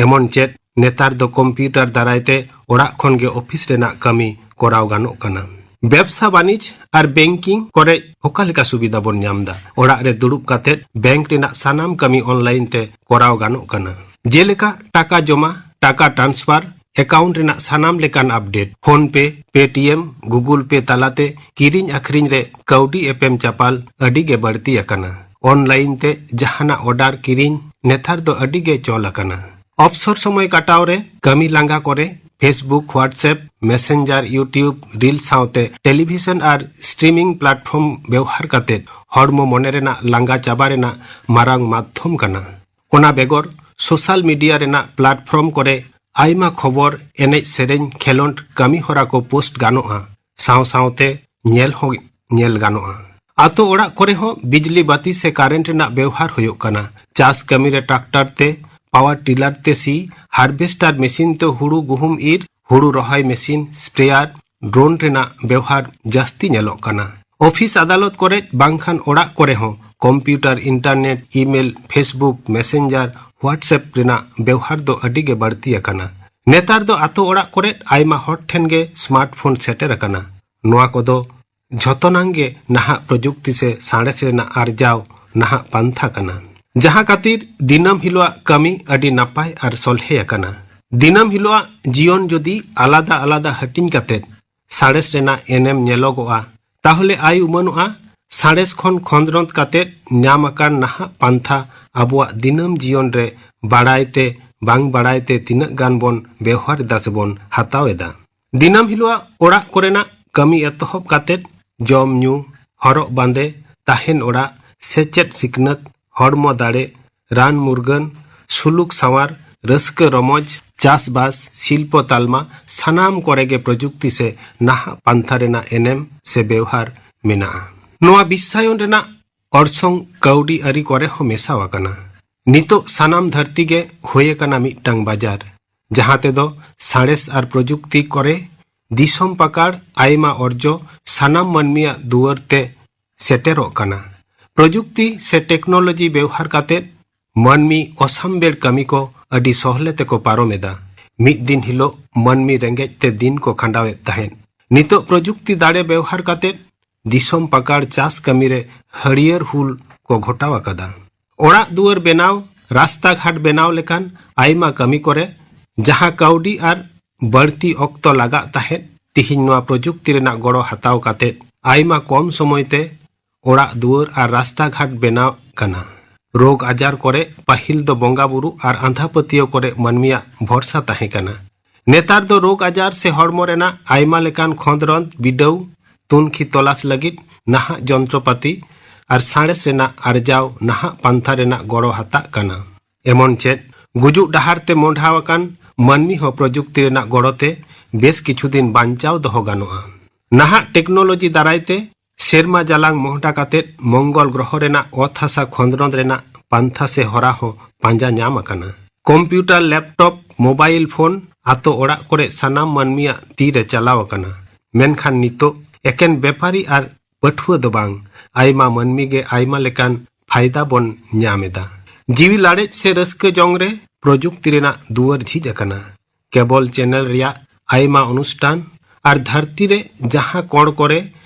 ᱮᱢᱚᱱ ᱪᱮᱫ ᱱᱮᱛᱟᱨ ᱫᱚ ᱠᱚᱢᱯᱤᱭᱩᱴᱟᱨ ᱫᱟᱨᱟᱭ ᱛᱮ ᱚᱲᱟᱜ ᱠᱷᱚᱱ ᱜᱮ ᱚᱯᱷᱤᱥ ᱨᱮᱱᱟᱜ ᱠᱟᱹᱢᱤ ᱠᱚᱨᱟᱣ ᱜᱟᱱᱚᱜ ᱠᱟᱱᱟ᱾ ᱵᱮᱵᱥᱟ ᱵᱟᱹᱱᱤᱡᱽ ᱟᱨ ᱵᱮᱝᱠᱤᱝ ᱠᱚᱨᱮ ᱚᱠᱟ ᱞᱮᱠᱟ ᱥᱩᱵᱤᱫᱷᱟ ᱵᱚᱱ ᱧᱟᱢ ᱮᱫᱟ? ᱚᱲᱟᱜ ᱨᱮ ᱫᱩᱲᱩᱵ ᱠᱟᱛᱮ ᱵᱮᱝᱠ ᱨᱮᱱᱟᱜ ᱥᱟᱱᱟᱢ ᱠᱟᱹᱢᱤ ᱚᱱᱞᱟᱭᱤᱱ ᱛᱮ ᱠᱚᱨᱟᱣ ᱜᱟᱱᱚᱜ ᱠᱟᱱᱟ, ᱡᱮᱞᱮᱠᱟ ᱴᱟᱠᱟ ᱡᱚᱢᱟ, ᱴᱟᱠᱟ ᱴᱨᱟᱱᱥᱯᱷᱟᱨ, ᱮᱠᱟᱣᱩᱱᱴ ᱨᱮᱱᱟᱜ ᱥᱟᱱᱟᱢ ᱞᱮᱠᱟᱱ update. PhonePe, Paytm, Google Pay ᱛᱟᱞᱟᱛᱮ ᱠᱤᱨᱤᱧ ᱟᱹᱠᱷᱨᱤᱧ ᱨᱮ ᱠᱟᱹᱣᱰᱤ ᱮᱯᱮᱢ ᱪᱟᱯᱟᱞ ᱟᱹᱰᱤ ᱜᱮ ᱵᱟᱹᱲᱛᱤ ᱟᱠᱟᱱᱟ᱾ ᱚᱱᱞᱟᱭᱤᱱ ᱛᱮ ᱡᱟᱦᱟᱱᱟᱜ ᱚᱰᱟᱨ ᱠᱤᱨᱤᱧ ᱱᱮᱛᱟᱨ ᱫᱚ ᱟᱹᱰᱤ ᱜᱮ ᱪᱚᱞ ᱟᱠᱟᱱᱟ᱾ ᱚᱯᱥᱚᱨ ᱥᱚᱢᱚᱭ ᱠᱟᱴᱟᱣ ᱨᱮ ᱠᱟᱹᱢᱤ ᱞᱟᱸᱜᱟ ᱠᱚᱨᱮ Facebook, WhatsApp, Messenger, YouTube, reel ᱥᱟᱶᱛᱮ ᱴᱮᱞᱤᱵᱷᱤᱥᱚᱱ ᱟᱨ ᱥᱴᱨᱤᱢᱤᱝ ᱯᱞᱟᱴᱯᱷᱚᱨᱢ ᱵᱮᱣᱦᱟᱨ ᱠᱟᱛᱮ ᱦᱚᱲᱢᱚ ᱢᱚᱱᱮ ᱨᱮᱱᱟᱜ ᱞᱟᱸᱜᱟ ᱪᱟᱵᱟ ᱨᱮᱱᱟᱜ ᱢᱟᱨᱟᱝ ᱢᱟᱫᱷᱚᱢ ᱠᱟᱱᱟ᱾ ᱚᱱᱟ ᱵᱮᱜᱚᱨ ᱥᱳᱥᱟᱞ ᱢᱤᱰᱤᱭᱟ ᱨᱮᱱᱟᱜ ᱯᱞᱟᱴᱯᱷᱚᱨᱢ ᱠᱚᱨᱮ ᱟᱭᱢᱟ ᱠᱷᱚᱵᱚᱨ, ᱮᱱᱮᱡ ᱥᱮᱨᱮᱧ, ᱠᱷᱮᱞᱚᱸᱰ, ᱠᱟᱹᱢᱤ ᱦᱚᱨᱟ ᱠᱚ ᱯᱳᱥᱴ ᱜᱟᱱᱚᱜᱼᱟ᱾ ᱥᱟᱶ ᱥᱟᱶᱛᱮ ᱧᱮᱞ ᱦᱚᱸ ᱧᱮᱞ ᱜᱟᱱᱚᱜᱼᱟ᱾ ᱟᱛᱳ ᱚᱲᱟᱜ ᱠᱚᱨᱮ ᱦᱚᱸ ᱵᱤᱡᱽᱞᱤ ᱵᱟᱹᱛᱤ ᱥᱮ ᱠᱟᱨᱮᱱᱴ ᱨᱮᱱᱟᱜ ᱵᱮᱣᱦᱟᱨ ᱦᱩᱭᱩᱜ ᱠᱟᱱᱟ᱾ ᱪᱟᱥ ᱠᱟᱹᱢᱤ ᱨᱮ ᱴᱨᱟᱠᱴᱟᱨ ᱛᱮ, ᱯᱟᱣᱟᱨ ᱴᱤᱞᱟᱨ ᱛᱮ ᱥᱤ, ᱦᱟᱨᱵᱷᱮᱥᱴᱟᱨ ᱢᱮᱥᱤᱱ ᱛᱮ ᱦᱩᱲᱩ ᱜᱩᱦᱩᱢ ᱤᱨ, ᱦᱩᱲᱩ ᱨᱚᱦᱚᱭ ᱢᱮᱥᱤᱱ, ᱥᱯᱨᱮᱭᱟᱨ, ᱰᱨᱳᱱ ᱨᱮᱱᱟᱜ ᱵᱮᱣᱦᱟᱨ ᱡᱟᱹᱥᱛᱤ ᱧᱮᱞᱚᱜ ᱠᱟᱱᱟ᱾ ᱚᱯᱷᱤᱥ ᱟᱫᱟᱞᱚᱛ ᱠᱚᱨᱮ ᱵᱟᱝᱠᱷᱟᱱ ᱚᱲᱟᱜ ᱠᱚᱨᱮ ᱦᱚᱸ computer, internet, email, Facebook, Messenger, WhatsApp ᱨᱮᱱᱟᱜ ᱵᱮᱣᱦᱟᱨ ᱫᱚ ᱟᱹᱰᱤ ᱜᱮ ᱵᱟᱹᱲᱛᱤ ᱟᱠᱟᱱᱟ᱾ ᱱᱮᱛᱟᱨ ᱫᱚ ᱟᱛᱳ ᱚᱲᱟᱜ ᱠᱚᱨᱮ ᱟᱭᱢᱟ ᱦᱚᱲ ᱴᱷᱮᱱ ᱜᱮ ᱥᱢᱟᱨᱴᱯᱷᱳᱱ ᱥᱮᱴᱮᱨ ᱟᱠᱟᱱᱟ᱾ ᱱᱚᱣᱟ ᱠᱚᱫᱚ ᱡᱷᱚᱛᱚᱱᱟᱝ ᱜᱮ ᱱᱟᱦᱟᱜ ᱯᱨᱚᱡᱩᱠᱛᱤ ᱥᱮ ᱥᱟᱬᱮᱥ ᱨᱮᱱᱟᱜ ᱟᱨᱡᱟᱣ ᱱᱟᱦᱟᱜ ᱯᱟᱱᱛᱷᱟ ᱠᱟᱱᱟ, ᱡᱟᱦᱟᱸ ᱠᱷᱟᱹᱛᱤᱨ ᱫᱤᱱᱟᱹᱢ ᱦᱤᱞᱳᱜ ᱠᱟᱹᱢᱤ ᱟᱹᱰᱤ ᱱᱟᱯᱟᱭ ᱟᱨ ᱥᱚᱞᱦᱮ ᱟᱠᱟᱱᱟ᱾ ᱫᱤᱱᱟᱹᱢ ᱦᱤᱞᱳᱜ ᱡᱤᱭᱚᱱ ᱡᱩᱫᱤ ᱟᱞᱟᱫᱟ ᱟᱞᱟᱫᱟ ᱦᱟᱹᱴᱤᱧ ᱠᱟᱛᱮ ᱥᱟᱬᱮᱥ ᱨᱮᱱᱟᱜ ᱮᱱᱮᱢ ᱧᱮᱞᱚᱜᱚᱜᱼᱟ, ᱛᱟᱦᱚᱞᱮ ᱟᱭ ᱩᱢᱟᱹᱱᱚᱜᱼᱟ, ᱥᱟᱬᱮᱥ ᱠᱷᱚᱱ ᱠᱷᱚᱸᱫᱽᱨᱚᱸᱫᱽ ᱠᱟᱛᱮ ᱧᱟᱢ ᱟᱠᱟᱱ ᱱᱟᱦᱟᱜ ᱯᱟᱱᱛᱷᱟ ᱟᱵᱚᱣᱟᱜ ᱫᱤᱱᱟᱹᱢ ᱡᱤᱭᱚᱱ ᱨᱮ ᱵᱟᱲᱟᱭ ᱛᱮ ᱵᱟᱝ ᱵᱟᱲᱟᱭ ᱛᱮ ᱛᱤᱱᱟᱹᱜ ᱜᱟᱱ ᱵᱚᱱ ᱵᱮᱣᱦᱟᱨ ᱮᱫᱟ ᱥᱮᱵᱚᱱ ᱦᱟᱛᱟᱣ ᱮᱫᱟ᱾ ᱫᱤᱱᱟᱹᱢ ᱦᱤᱞᱳᱜ ᱚᱲᱟᱜ ᱠᱚᱨᱮᱱᱟᱜ ᱠᱟᱹᱢᱤ ᱮᱛᱚᱦᱚᱵ ᱠᱟᱛᱮ ᱡᱚᱢ ᱧᱩ, ᱦᱚᱨᱚᱜ ᱵᱟᱸᱫᱮ, ᱛᱟᱦᱮᱱ ᱚᱲᱟᱜ, ᱥᱮᱪᱮᱫ ᱥᱤᱠᱷᱱᱟᱹᱛ, ᱦᱚᱲᱢᱚ ᱫᱟᱲᱮ, ᱨᱟᱱ ᱢᱩᱨᱜᱟᱹᱱ, ᱥᱩᱞᱩᱠ ᱥᱟᱶᱟᱨ, ᱨᱟᱹᱥᱠᱟᱹ ᱨᱚᱢᱚᱡᱽ, ᱪᱟᱥᱵᱟᱥ, ᱥᱤᱞᱯᱚ ᱛᱟᱞᱢᱟ, ᱥᱟᱱᱟᱢ ᱠᱚᱨᱮ ᱜᱮ ᱯᱨᱚᱡᱩᱠᱛᱤ ᱥᱮ ᱱᱟᱦᱟᱜ ᱯᱟᱱᱛᱷᱟ ᱨᱮᱱᱟᱜ ᱮᱱᱮᱢ ᱥᱮ ᱵᱮᱣᱦᱟᱨ ᱢᱮᱱᱟᱜᱼᱟ᱾ ᱱᱚᱣᱟ ᱵᱤᱥᱥᱟᱭᱚᱱ ᱨᱮᱱᱟᱜ ᱚᱨᱥᱚᱝ ᱠᱟᱹᱣᱰᱤ ᱟᱹᱨᱤ ᱠᱚᱨᱮ ᱦᱚᱸ ᱢᱮᱥᱟᱣ ᱟᱠᱟᱱᱟ᱾ ᱱᱤᱛᱚᱜ ᱥᱟᱱᱟᱢ ᱫᱷᱟᱹᱨᱛᱤ ᱜᱮ ᱦᱩᱭ ᱟᱠᱟᱱᱟ ᱢᱤᱫᱴᱟᱝ ᱵᱟᱡᱟᱨ, ᱡᱟᱦᱟᱸ ᱛᱮᱫᱚ ᱥᱟᱬᱮᱥ ᱟᱨ ᱯᱨᱚᱡᱩᱠᱛᱤ ᱠᱚᱨᱮ ᱫᱤᱥᱚᱢ ᱯᱟᱠᱟᱲ ᱟᱭᱢᱟ ᱚᱨᱡᱚ ᱥᱟᱱᱟᱢ ᱢᱟᱹᱱᱢᱤᱭᱟᱜ ᱫᱩᱣᱟᱹᱨ ᱛᱮ ᱥᱮᱴᱮᱨᱚᱜ ᱠᱟᱱᱟ᱾ ᱯᱨᱚᱡᱩᱠᱛᱤ ᱥᱮ ᱴᱮᱠᱱᱳᱞᱚᱡᱤ ᱵᱮᱣᱦᱟᱨ ᱠᱟᱛᱮ ᱢᱟᱹᱱᱢᱤ ᱚᱥᱟᱢᱵᱮᱲ ᱠᱟᱹᱢᱤ ᱠᱚ ᱟᱹᱰᱤ ᱥᱚᱦᱞᱮ ᱛᱮᱠᱚ ᱯᱟᱨᱚᱢ ᱮᱫᱟ᱾ ᱢᱤᱫ ᱫᱤᱱ ᱦᱤᱞᱳᱜ ᱢᱟᱹᱱᱢᱤ ᱨᱮᱸᱜᱮᱡ ᱛᱮ ᱫᱤᱱ ᱠᱚ ᱠᱷᱟᱸᱰᱟᱣᱮᱫ ᱛᱟᱦᱮᱸᱫ᱾ ᱱᱤᱛᱚᱜ ᱯᱨᱚᱡᱩᱠᱛᱤ ᱫᱟᱲᱮ ᱵᱮᱣᱦᱟᱨ ᱠᱟᱛᱮ ᱫᱤᱥᱚᱢ ᱯᱟᱠᱟᱲ ᱪᱟᱥ ᱠᱟᱹᱢᱤ ᱨᱮ ᱦᱟᱹᱨᱭᱟᱹᱲ ᱦᱩᱞ ᱠᱚ ᱜᱷᱚᱴᱟᱣ ᱟᱠᱟᱫᱟ᱾ ᱚᱲᱟᱜ ᱫᱩᱣᱟᱹᱨ ᱵᱮᱱᱟᱣ, ᱨᱟᱥᱛᱟ ᱜᱷᱟᱴ ᱵᱮᱱᱟᱣ ᱞᱮᱠᱟᱱ ᱟᱭᱢᱟ ᱠᱟᱹᱢᱤ ᱠᱚᱨᱮ ᱡᱟᱦᱟᱸ ᱠᱟᱹᱣᱰᱤ ᱟᱨ ᱵᱟᱹᱲᱛᱤ ᱚᱠᱛᱚ ᱞᱟᱜᱟᱜ ᱛᱟᱦᱮᱸᱫ, ᱛᱤᱦᱤᱧ ᱱᱚᱣᱟ ᱯᱨᱚᱡᱩᱠᱛᱤ ᱨᱮᱱᱟᱜ ᱜᱚᱲᱚ ᱦᱟᱛᱟᱣ ᱠᱟᱛᱮ ᱟᱭᱢᱟ ᱠᱚᱢ ᱥᱚᱢᱚᱭ ᱛᱮ ᱚᱲᱟᱜ ᱫᱩᱣᱟᱹᱨ ᱟᱨ ᱨᱟᱥᱛᱟ ᱜᱷᱟᱴ ᱵᱮᱱᱟᱣ ᱠᱟᱱᱟ᱾ ᱨᱳᱜᱽ ᱟᱡᱟᱨ ᱠᱚᱨᱮ ᱯᱟᱹᱦᱤᱞ ᱫᱚ ᱵᱚᱸᱜᱟ ᱵᱩᱨᱩ ᱟᱨ ᱟᱸᱫᱷᱟ ᱯᱟᱹᱛᱭᱟᱹᱣ ᱠᱚᱨᱮ ᱢᱟᱹᱱᱢᱤᱭᱟᱜ ᱵᱷᱚᱨᱥᱟ ᱛᱟᱦᱮᱸ ᱠᱟᱱᱟ᱾ ᱱᱮᱛᱟᱨ ᱫᱚ ᱨᱳᱜᱽ ᱟᱡᱟᱨ ᱥᱮ ᱦᱚᱲᱢᱚ ᱨᱮᱱᱟᱜ ᱟᱭᱢᱟ ᱞᱮᱠᱟᱱ ᱠᱷᱚᱸᱫᱽᱨᱚᱸᱫᱽ ᱵᱤᱰᱟᱹᱣ, ᱛᱩᱱᱠᱷᱤ ᱛᱚᱞᱟᱥ ᱞᱟᱹᱜᱤᱫ ᱱᱟᱦᱟᱜ ᱡᱚᱱᱛᱨᱚᱯᱟᱹᱛᱤ ᱟᱨ ᱥᱟᱬᱮᱥ ᱨᱮᱱᱟᱜ ᱟᱨᱡᱟᱣ ᱱᱟᱦᱟᱜ ᱯᱟᱱᱛᱷᱟ ᱨᱮᱱᱟᱜ ᱜᱚᱲᱚ ᱦᱟᱛᱟᱜ ᱠᱟᱱᱟ᱾ ᱮᱢᱚᱱ ᱪᱮᱫ, ᱜᱩᱡᱩᱜ ᱰᱟᱦᱟᱨ ᱛᱮ ᱢᱚᱸᱰᱷᱟᱣ ᱟᱠᱟᱱ ᱢᱟᱹᱱᱢᱤ ᱦᱚᱸ ᱯᱨᱚᱡᱩᱠᱛᱤ ᱨᱮᱱᱟᱜ ᱜᱚᱲᱚ ᱛᱮ ᱵᱮᱥ ᱠᱤᱪᱷᱩ ᱫᱤᱱ ᱵᱟᱧᱪᱟᱣ ᱫᱚᱦᱚ ᱜᱟᱱᱚᱜᱼᱟ᱾ ᱱᱟᱦᱟᱜ ᱴᱮᱠᱱᱳᱞᱚᱡᱤ ᱫᱟᱨᱟᱭ ᱛᱮ ᱥᱮᱨᱢᱟ ᱡᱟᱞᱟᱝ ᱢᱚᱦᱰᱟ ᱠᱟᱛᱮ ᱢᱚᱝᱜᱚᱞ ᱜᱨᱚᱦᱚ ᱨᱮᱱᱟᱜ ᱚᱛ ᱦᱟᱥᱟ ᱠᱷᱚᱸᱫᱽᱨᱚᱸᱫᱽ ᱨᱮᱱᱟᱜ ᱯᱟᱱᱛᱷᱟ ᱥᱮ ᱦᱚᱨᱟ ᱦᱚᱸ ᱯᱟᱸᱡᱟ ᱧᱟᱢ ᱟᱠᱟᱱᱟ᱾ ᱠᱚᱢᱯᱤᱭᱩᱴᱟᱨ, ᱞᱮᱯᱴᱚᱯ, ᱢᱳᱵᱟᱭᱤᱞ ᱯᱷᱳᱱ ᱟᱛᱳ ᱚᱲᱟᱜ ᱠᱚᱨᱮ ᱥᱟᱱᱟᱢ ᱢᱟᱹᱱᱢᱤᱭᱟᱜ ᱛᱤ ᱨᱮ ᱪᱟᱞᱟᱣ ᱟᱠᱟᱱᱟ᱾ ᱢᱮᱱᱠᱷᱟᱱ ᱱᱤᱛᱚᱜ ᱮᱠᱮᱱ ᱵᱮᱯᱟᱨᱤ ᱟᱨ ᱯᱟᱹᱴᱷᱩᱣᱟᱹ ᱫᱚ ᱵᱟᱝ, ᱟᱭᱢᱟ ᱢᱟᱹᱱᱢᱤ ᱜᱮ ᱟᱭᱢᱟ ᱞᱮᱠᱟᱱ ᱯᱷᱟᱭᱫᱟ ᱵᱚᱱ ᱧᱟᱢ ᱮᱫᱟ᱾ ᱡᱤᱣᱤ ᱞᱟᱲᱮᱡ ᱥᱮ ᱨᱟᱹᱥᱠᱟᱹ ᱡᱚᱝ ᱨᱮ ᱯᱨᱚᱡᱩᱠᱛᱤ ᱨᱮᱱᱟᱜ ᱫᱩᱣᱟᱹᱨ ᱡᱷᱤᱡ ᱟᱠᱟᱱᱟ᱾ ᱠᱮᱵᱚᱞ ᱪᱮᱱᱮᱞ ᱨᱮᱭᱟᱜ ᱟᱭᱢᱟ ᱚᱱᱩᱥᱴᱷᱟᱱ ᱟᱨ ᱫᱷᱟᱹᱨᱛᱤ ᱨᱮ ᱡᱟᱦᱟᱸ ᱠᱚᱬ ᱠᱚᱨᱮ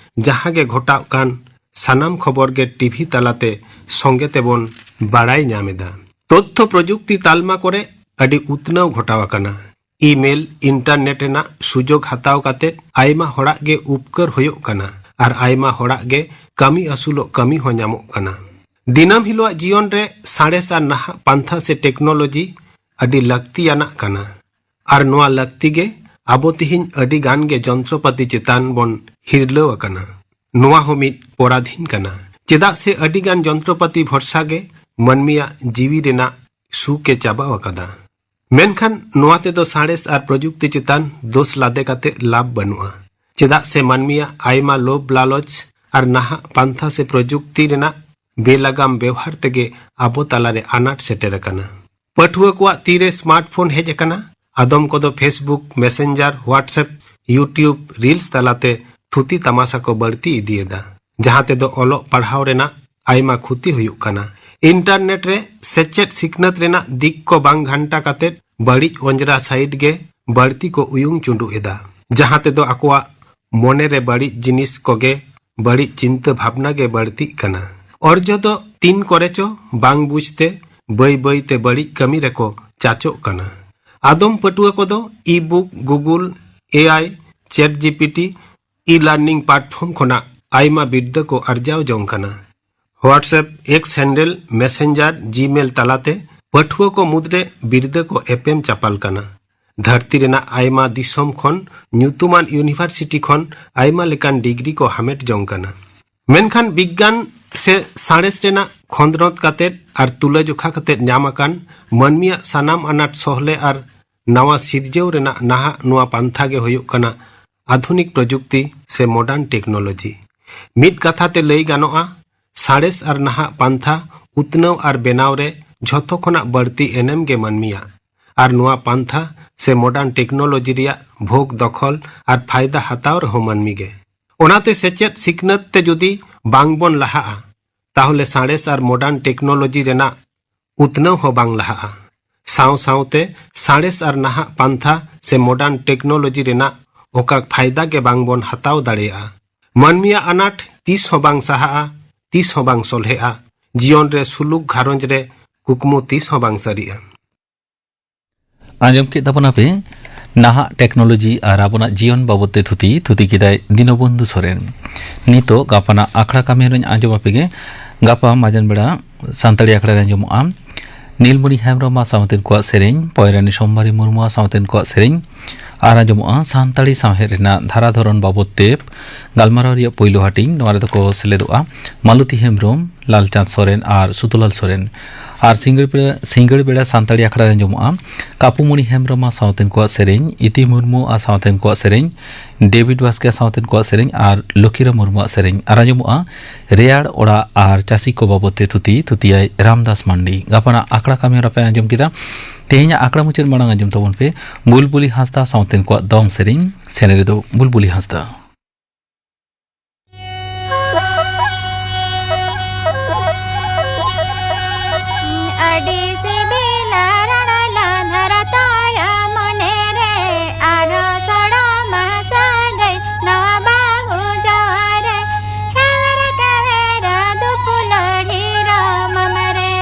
ᱡᱟᱦᱟᱸ ᱜᱮ ᱜᱷᱚᱴᱟᱜ ᱠᱟᱱ, ᱥᱟᱱᱟᱢ ᱠᱷᱚᱵᱚᱨ ᱜᱮ ᱴᱤᱵᱷᱤ ᱛᱟᱞᱟᱛᱮ ᱥᱚᱸᱜᱮ ᱛᱮᱵᱚᱱ ᱵᱟᱲᱟᱭ ᱧᱟᱢ ᱮᱫᱟ᱾ ᱛᱚᱛᱛᱷᱚ ᱯᱨᱚᱡᱩᱠᱛᱤ ᱛᱟᱞᱢᱟ ᱠᱚᱨᱮ ᱟᱹᱰᱤ ᱩᱛᱱᱟᱹᱣ ᱜᱷᱚᱴᱟᱣ ᱟᱠᱟᱱᱟ᱾ ᱤᱢᱮᱞ, ᱤᱱᱴᱟᱨᱱᱮᱴ ᱨᱮᱱᱟᱜ ᱥᱩᱡᱳᱜᱽ ᱦᱟᱛᱟᱣ ᱠᱟᱛᱮ ᱟᱭᱢᱟ ᱦᱚᱲᱟᱜ ᱜᱮ ᱩᱯᱠᱟᱹᱨ ᱦᱩᱭᱩᱜ ᱠᱟᱱᱟ ᱟᱨ ᱟᱭᱢᱟ ᱦᱚᱲᱟᱜ ᱜᱮ ᱠᱟᱹᱢᱤ ᱟᱹᱥᱩᱞᱚᱜ ᱠᱟᱹᱢᱤ ᱦᱚᱸ ᱧᱟᱢᱚᱜ ᱠᱟᱱᱟ᱾ ᱫᱤᱱᱟᱹᱢ ᱦᱤᱞᱳᱜ ᱡᱤᱭᱚᱱ ᱨᱮ ᱥᱟᱬᱮᱥ ᱟᱨ ᱱᱟᱦᱟᱜ ᱯᱟᱱᱛᱷᱟ ᱥᱮ ᱴᱮᱠᱱᱳᱞᱚᱡᱤ ᱟᱹᱰᱤ ᱞᱟᱹᱠᱛᱤᱭᱟᱱᱟᱜ ᱠᱟᱱᱟ᱾ ᱟᱨ ᱱᱚᱣᱟ ᱞᱟᱹᱠᱛᱤ ᱜᱮ ᱟᱵᱚ ᱛᱤᱦᱤᱧ ᱟᱹᱰᱤ ᱜᱟᱱ ᱜᱮ ᱡᱚᱱᱛᱨᱚᱯᱟᱹᱛᱤ ᱪᱮᱛᱟᱱ ᱵᱚᱱ ᱦᱤᱨᱞᱟᱹᱣ ᱟᱠᱟᱱᱟ᱾ ᱱᱚᱣᱟ ᱦᱚᱸ ᱢᱤᱫ ᱯᱚᱨᱟᱫᱷᱤᱱ ᱠᱟᱱᱟ, ᱪᱮᱫᱟᱜ ᱥᱮ ᱟᱹᱰᱤ ᱜᱟᱱ ᱡᱚᱱᱛᱨᱚᱯᱟᱹᱛᱤ ᱵᱷᱚᱨᱥᱟ ᱜᱮ ᱢᱟᱹᱱᱢᱤᱭᱟᱜ ᱡᱤᱣᱤ ᱨᱮᱱᱟᱜ ᱥᱩᱠ ᱮ ᱪᱟᱵᱟᱣ ᱟᱠᱟᱫᱟ᱾ ᱢᱮᱱᱠᱷᱟᱱ ᱱᱚᱣᱟ ᱛᱮᱫᱚ ᱥᱟᱬᱮᱥ ᱟᱨ ᱯᱨᱚᱡᱩᱠᱛᱤ ᱪᱮᱛᱟᱱ ᱫᱳᱥ ᱞᱟᱫᱮ ᱠᱟᱛᱮ ᱞᱟᱵᱷ ᱵᱟᱹᱱᱩᱜᱼᱟ, ᱪᱮᱫᱟᱜ ᱥᱮ ᱢᱟᱹᱱᱢᱤᱭᱟᱜ ᱟᱭᱢᱟ ᱞᱳᱵᱷ ᱞᱟᱞᱚᱪ ᱟᱨ ᱱᱟᱦᱟᱜ ᱯᱟᱱᱛᱷᱟ ᱥᱮ ᱯᱨᱚᱡᱩᱠᱛᱤ ᱨᱮᱱᱟᱜ ᱵᱮᱞᱟᱜᱟᱢ ᱵᱮᱣᱦᱟᱨ ᱛᱮᱜᱮ ᱟᱵᱚ ᱛᱟᱞᱟᱨᱮ ᱟᱱᱟᱴ ᱥᱮᱴᱮᱨ ᱟᱠᱟᱱᱟ᱾ ᱯᱟᱹᱴᱷᱩᱣᱟᱹ ᱠᱚᱣᱟᱜ ᱛᱤᱨᱮ ᱥᱢᱟᱨᱴᱯᱷᱳᱱ ᱦᱮᱡ ᱟᱠᱟᱱᱟ, ᱟᱫᱚᱢ ᱠᱚᱫᱚ Facebook, Messenger, WhatsApp, YouTube, Reels ᱛᱟᱞᱟᱛᱮ ᱛᱷᱩᱛᱤ ᱛᱟᱢᱟᱥᱟ ᱠᱚ ᱵᱟᱹᱲᱛᱤ ᱤᱫᱤᱭᱮᱫᱟ, ᱡᱟᱦᱟᱸ ᱛᱮᱫᱚ ᱚᱞᱚᱜ ᱯᱟᱲᱦᱟᱣ ᱨᱮᱱᱟᱜ ᱟᱭᱢᱟ ᱠᱷᱩᱛᱤ ᱦᱩᱭᱩᱜ ᱠᱟᱱᱟ᱾ ᱤᱱᱴᱟᱨᱱᱮᱴ ᱨᱮ ᱥᱮᱪᱮᱫ ᱥᱤᱠᱷᱱᱟᱹᱛ ᱨᱮᱱᱟᱜ ᱫᱤᱠ ᱠᱚ ᱵᱟᱝ ᱜᱷᱟᱱᱴᱟ ᱠᱟᱛᱮ ᱵᱟᱹᱲᱤᱡ ᱚᱸᱡᱽᱨᱟ ᱥᱟᱭᱤᱴ ᱜᱮ ᱵᱟᱹᱲᱛᱤ ᱠᱚ ᱩᱭᱩᱝ ᱪᱩᱸᱰᱩᱜ ᱮᱫᱟ, ᱡᱟᱦᱟᱸ ᱛᱮᱫᱚ ᱟᱠᱚᱣᱟᱜ ᱢᱚᱱᱮ ᱨᱮ ᱵᱟᱹᱲᱤᱡ ᱡᱤᱱᱤᱥ ᱠᱚᱜᱮ, ᱵᱟᱹᱲᱤᱡ ᱪᱤᱱᱛᱟᱹ ᱵᱷᱟᱵᱽᱱᱟ ᱜᱮ ᱵᱟᱹᱲᱛᱤᱜ ᱠᱟᱱᱟ᱾ ᱚᱨᱡᱚ ᱫᱚ ᱛᱤᱱ ᱠᱚᱨᱮ ᱪᱚ ᱵᱟᱝ ᱵᱩᱡᱽ ᱛᱮ ᱵᱟᱹᱭ ᱵᱟᱹᱭ ᱛᱮ ᱵᱟᱹᱲᱤᱡ ᱠᱟᱹᱢᱤ ᱨᱮᱠᱚ ᱪᱟᱪᱚᱜ ᱠᱟᱱᱟ᱾ ᱟᱫᱚᱢ ᱯᱟᱹᱴᱷᱩᱣᱟᱹ ᱠᱚᱫᱚ e-book, Google, A I, chat G P T, e-learning platform ᱠᱷᱚᱱᱟᱜ ᱟᱭᱢᱟ ᱵᱤᱨᱫᱟᱹ ᱠᱚ ᱟᱨᱡᱟᱣ ᱡᱚᱝ ᱠᱟᱱᱟ᱾ WhatsApp, X handle, messenger, Gmail ᱛᱟᱞᱟᱛᱮ ᱯᱟᱹᱴᱷᱩᱣᱟᱹ ᱠᱚ ᱢᱩᱫᱽᱨᱮ ᱵᱤᱨᱫᱟᱹ ᱠᱚ ᱮᱯᱮᱢ ᱪᱟᱯᱟᱞ ᱠᱟᱱᱟ᱾ ᱫᱷᱟᱹᱨᱛᱤ ᱨᱮᱱᱟᱜ ᱟᱭᱢᱟ ᱫᱤᱥᱚᱢ ᱠᱷᱚᱱ ᱧᱩᱛᱩᱢᱟᱱ ᱤᱭᱩᱱᱤᱵᱷᱟᱨᱥᱤᱴᱤ ᱠᱷᱚᱱ ᱟᱭᱢᱟ ᱞᱮᱠᱟᱱ ᱰᱤᱜᱽᱨᱤ ᱠᱚ ᱦᱟᱢᱮᱴ ᱡᱚᱝ ᱠᱟᱱᱟ᱾ ᱢᱮᱱᱠᱷᱟᱱ ᱵᱤᱜᱽᱜᱟᱱ ᱥᱮ ᱥᱟᱬᱮᱥ ᱨᱮᱱᱟᱜ ᱠᱷᱚᱸᱫᱽᱨᱚᱸᱫᱽ ᱠᱟᱛᱮᱫ ᱟᱨ ᱛᱩᱞᱟᱹᱡᱚᱠᱷᱟ ᱠᱟᱛᱮᱫ ᱧᱟᱢ ᱟᱠᱟᱱ ᱢᱟᱹᱱᱢᱤᱭᱟᱜ ᱥᱟᱱᱟᱢ ᱟᱱᱟᱴ ᱥᱚᱦᱞᱮ ᱟᱨ ᱱᱟᱣᱟ ᱥᱤᱨᱡᱟᱹᱣ ᱨᱮᱱᱟᱜ ᱱᱟᱦᱟᱜ ᱱᱚᱣᱟ ᱯᱟᱱᱛᱷᱟ ᱜᱮ ᱦᱩᱭᱩᱜ ᱠᱟᱱᱟ ᱟᱫᱷᱩᱱᱤᱠ ᱯᱨᱚᱡᱩᱠᱛᱤ ᱥᱮ ᱢᱚᱰᱟᱨᱱ ᱴᱮᱠᱱᱳᱞᱚᱡᱤ᱾ ᱢᱤᱫ ᱠᱟᱛᱷᱟ ᱛᱮ ᱞᱟᱹᱭ ᱜᱟᱱᱚᱜᱼᱟ, ᱥᱟᱬᱮᱥ ᱟᱨ ᱱᱟᱦᱟᱜ ᱯᱟᱱᱛᱷᱟ ᱩᱛᱱᱟᱹᱣ ᱟᱨ ᱵᱮᱱᱟᱣ ᱨᱮ ᱡᱷᱚᱛᱚ ᱠᱷᱚᱱᱟᱜ ᱵᱟᱹᱲᱛᱤ ᱮᱱᱮᱢ ᱜᱮ ᱢᱟᱹᱱᱢᱤᱭᱟᱜ᱾ ᱟᱨ ᱱᱚᱣᱟ ᱯᱟᱱᱛᱷᱟ ᱥᱮ ᱢᱚᱰᱟᱨᱱ ᱴᱮᱠᱱᱳᱞᱚᱡᱤ ᱨᱮᱭᱟᱜ ᱵᱷᱳᱜᱽ ᱫᱚᱠᱷᱚᱞ ᱟᱨ ᱯᱷᱟᱭᱫᱟ ᱦᱟᱛᱟᱣ ᱨᱮᱦᱚᱸ ᱢᱟᱹᱱᱢᱤ ᱜᱮ᱾ ᱚᱱᱟᱛᱮ ᱥᱮᱪᱮᱫ ᱥᱤᱠᱷᱱᱟᱹᱛ ᱛᱮ ᱡᱩᱫᱤ ᱵᱟᱝ ᱵᱚᱱ ᱞᱟᱦᱟᱜᱼᱟ, ᱛᱟᱦᱚᱞᱮ ᱥᱟᱬᱮᱥ ᱟᱨ ᱢᱚᱰᱟᱨᱱ ᱴᱮᱠᱱᱳᱞᱚᱡᱤ ᱨᱮᱱᱟᱜ ᱩᱛᱱᱟᱹᱣ ᱦᱚᱸ ᱵᱟᱝ ᱞᱟᱦᱟᱜᱼᱟ᱾ ᱥᱟᱶ ᱥᱟᱶᱛᱮ ᱥᱟᱬᱮᱥ ᱟᱨ ᱱᱟᱦᱟᱜ ᱯᱟᱱᱛᱷᱟ ᱥᱮ ᱢᱚᱰᱟᱨᱱ ᱴᱮᱠᱱᱳᱞᱚᱡᱤ ᱨᱮᱱᱟᱜ ᱚᱠᱟ ᱯᱷᱟᱭᱫᱟ ᱜᱮ ᱵᱟᱝ ᱵᱚᱱ ᱦᱟᱛᱟᱣ ᱫᱟᱲᱮᱭᱟᱜᱼᱟ᱾ ᱢᱟᱹᱱᱢᱤᱭᱟᱜ ᱟᱱᱟᱴ ᱛᱤᱥ ᱦᱚᱸ ᱵᱟᱝ ᱥᱟᱦᱟᱜᱼᱟ, ᱛᱤᱥ ᱦᱚᱸ ᱵᱟᱝ ᱥᱚᱞᱦᱮᱜᱼᱟ᱾ ᱡᱤᱭᱚᱱ ᱨᱮ ᱥᱩᱞᱩᱠ, ᱜᱷᱟᱨᱚᱸᱡᱽ ᱨᱮ ᱠᱩᱠᱢᱩ ᱛᱤᱥ ᱦᱚᱸ ᱵᱟᱝ ᱥᱟᱹᱨᱤᱜᱼᱟ᱾ ᱟᱸᱡᱚᱢ ᱠᱮᱫ ᱛᱟᱵᱚᱱᱟᱯᱮ ᱱᱟᱦᱟᱜ ᱴᱮᱠᱱᱳᱞᱚᱡᱤ ᱟᱨ ᱟᱵᱚᱱᱟᱜ ᱡᱤᱭᱚᱱ ᱵᱟᱵᱚᱫ ᱛᱮ ᱛᱷᱩᱛᱤ᱾ ᱛᱷᱩᱛᱤ ᱠᱮᱫᱟᱭ ᱫᱤᱱᱚᱵᱚᱱᱫᱷᱩ ᱥᱚᱨᱮᱱ᱾ ᱱᱤᱛᱚᱜ ᱜᱟᱯᱟᱱᱟᱜ ᱟᱠᱷᱲᱟ ᱠᱟᱹᱢᱤ ᱦᱚᱨᱟᱧ ᱟᱸᱡᱚᱢ ᱟᱯᱮ ᱜᱮ᱾ ᱜᱟᱯᱟ ᱢᱟᱡᱟᱱ ᱵᱮᱲᱟ ᱥᱟᱱᱛᱟᱲᱤ ᱟᱠᱷᱲᱟ ᱨᱮ ᱟᱸᱡᱚᱢᱚᱜᱼᱟ ᱱᱤᱞᱢᱚᱬᱤ ᱦᱮᱢᱵᱨᱚᱢ ᱟᱨ ᱥᱟᱶᱛᱮᱱ ᱠᱚᱣᱟᱜ ᱥᱮᱨᱮᱧ, ᱯᱚᱭᱨᱟᱱᱤ ᱥᱳᱢᱵᱟᱨᱤ ᱢᱩᱨᱢᱩ ᱟᱨ ᱥᱟᱶᱛᱮᱱ ᱠᱚᱣᱟᱜ ᱥᱮᱨᱮᱧ, ᱟᱨ ᱟᱸᱡᱚᱢᱚᱜᱼᱟ ᱥᱟᱱᱛᱟᱲᱤ ᱥᱟᱶᱦᱮᱫ ᱨᱮᱱᱟᱜ ᱫᱷᱟᱨᱟ ᱫᱷᱚᱨᱚᱱ ᱵᱟᱵᱚᱫ ᱛᱮ ᱜᱟᱞᱢᱟᱨᱟᱣ ᱨᱮᱭᱟᱜ ᱯᱳᱭᱞᱳ ᱦᱟᱹᱴᱤᱧ᱾ ᱱᱚᱣᱟ ᱨᱮᱫᱚ ᱠᱚ ᱥᱮᱞᱮᱫᱚᱜᱼᱟ ᱢᱟᱞᱚᱛᱤ ᱦᱮᱢᱵᱨᱚᱢ, ᱞᱟᱞᱪᱟᱸᱫᱽ ᱥᱚᱨᱮᱱ ᱟᱨ ᱥᱩᱫᱩᱞᱟᱞ ᱥᱚᱨᱮᱱ᱾ ᱟᱨ ᱥᱤᱸᱜᱟᱹᱲ ᱵᱮᱲᱟ, ᱥᱤᱸᱜᱟᱹᱲ ᱵᱮᱲᱟ ᱥᱟᱱᱛᱟᱲᱤ ᱟᱠᱷᱲᱟ ᱨᱮ ᱟᱸᱡᱚᱢᱚᱜᱼᱟ ᱠᱟᱯᱩᱢᱚᱬᱤ ᱦᱮᱢᱵᱨᱚᱢ ᱟᱨ ᱥᱟᱶᱛᱮᱱ ᱠᱚᱣᱟᱜ ᱥᱮᱨᱮᱧ, ᱤᱛᱤ ᱢᱩᱨᱢᱩ ᱟᱨ ᱥᱟᱶᱛᱮᱱ ᱠᱚᱣᱟᱜ ᱥᱮᱨᱮᱧ, ᱰᱮᱵᱷᱤᱰ ᱵᱟᱥᱠᱮ ᱟᱨ ᱥᱟᱶᱛᱮᱱ ᱠᱚᱣᱟᱜ ᱥᱮᱨᱮᱧ ᱟᱨ ᱞᱚᱠᱷᱤᱨᱟᱢ ᱢᱩᱨᱢᱩᱣᱟᱜ ᱥᱮᱨᱮᱧ᱾ ᱟᱨ ᱟᱸᱡᱚᱢᱚᱜᱼᱟ ᱨᱮᱭᱟᱲ ᱚᱲᱟᱜ ᱟᱨ ᱪᱟᱹᱥᱤ ᱠᱚ ᱵᱟᱵᱚᱫ ᱛᱮ ᱛᱷᱩᱛᱤ, ᱛᱷᱩᱛᱤᱭᱟᱭ ᱨᱟᱢᱫᱟᱥ ᱢᱟᱱᱰᱤ᱾ ᱜᱟᱯᱟᱱᱟᱜ ᱟᱠᱷᱲᱟ ᱠᱟᱹᱢᱤ ᱦᱚᱨᱟ ᱯᱮ ᱟᱸᱡᱚᱢ ᱠᱮᱫᱟ᱾ ᱛᱮᱦᱮᱧᱟᱜ ᱟᱠᱷᱲᱟ ᱢᱩᱪᱟᱹᱫ ᱢᱟᱲᱟᱝ ᱟᱸᱡᱚᱢ ᱛᱟᱵᱚᱱ ᱯᱮ ᱵᱩᱞᱵᱩᱞᱤ ᱦᱟᱸᱥᱫᱟ ᱥᱟᱶᱛᱮᱱ ᱠᱚᱣᱟᱜ ᱫᱚᱝ ᱥᱮᱨᱮᱧ᱾ ᱥᱮᱱᱮᱨᱮ ᱫᱚ ᱵᱩᱞᱵᱩᱞᱤ ᱦᱟᱸᱥᱫᱟ᱾ ᱟᱹᱰᱤ ᱥᱤᱵᱤᱞᱟ ᱨᱟᱲᱟ ᱞᱟᱸᱫᱷᱟᱨᱟ ᱛᱚᱨᱟ ᱢᱚᱱᱮ ᱨᱮ, ᱟᱨᱦᱚᱸ ᱥᱚᱲᱚᱢᱟ ᱥᱟᱹᱜᱟᱹᱭ ᱱᱟᱣᱟ ᱵᱟᱹᱦᱩ ᱡᱟᱶᱟᱭ ᱨᱮ᱾ ᱠᱟᱣᱮᱨᱟ ᱠᱟᱣᱮᱨᱟ ᱫᱩᱯᱩᱞᱟᱹᱲ ᱦᱤᱨᱚᱢ ᱟᱢᱨᱮ᱾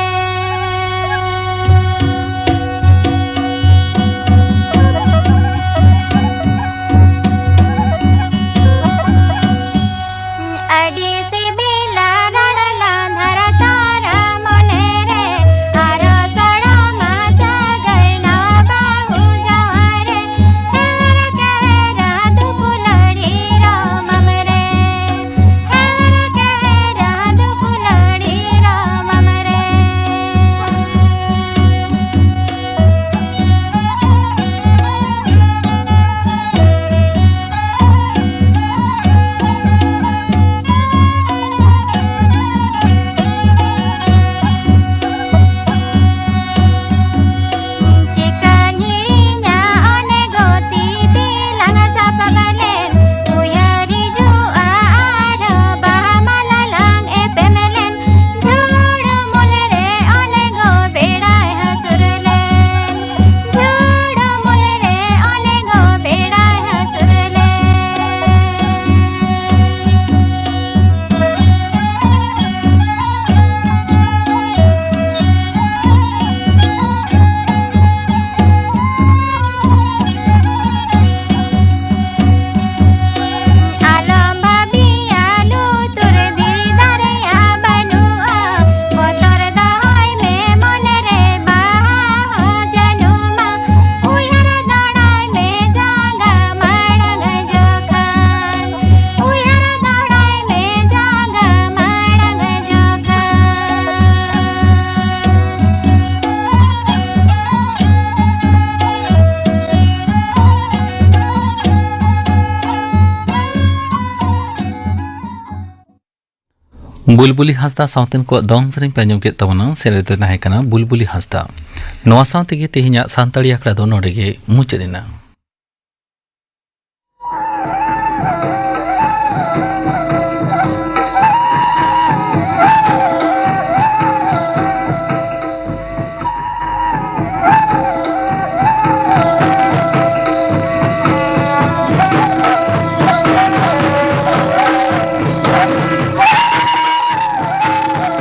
ᱵᱩᱞᱵᱩᱞᱤ ᱦᱟᱸᱥᱫᱟ ᱥᱟᱶᱛᱮᱱ ᱠᱚᱣᱟᱜ ᱫᱚᱝ ᱥᱮᱨᱮᱧ ᱯᱮ ᱟᱸᱡᱚᱢ ᱠᱮᱫ ᱛᱟᱵᱚᱱᱟ᱾ ᱥᱮᱨᱮᱧ ᱨᱮ ᱛᱟᱦᱮᱸ ᱠᱟᱱᱟ ᱵᱩᱞᱵᱩᱞᱤ ᱦᱟᱸᱥᱫᱟ᱾ ᱱᱚᱣᱟ ᱥᱟᱶ ᱛᱮᱜᱮ ᱛᱮᱦᱮᱧᱟᱜ ᱥᱟᱱᱛᱟᱲᱤ ᱟᱠᱷᱲᱟ ᱫᱚ ᱱᱚᱰᱮ ᱜᱮ ᱢᱩᱪᱟᱹᱫ ᱮᱱᱟ᱾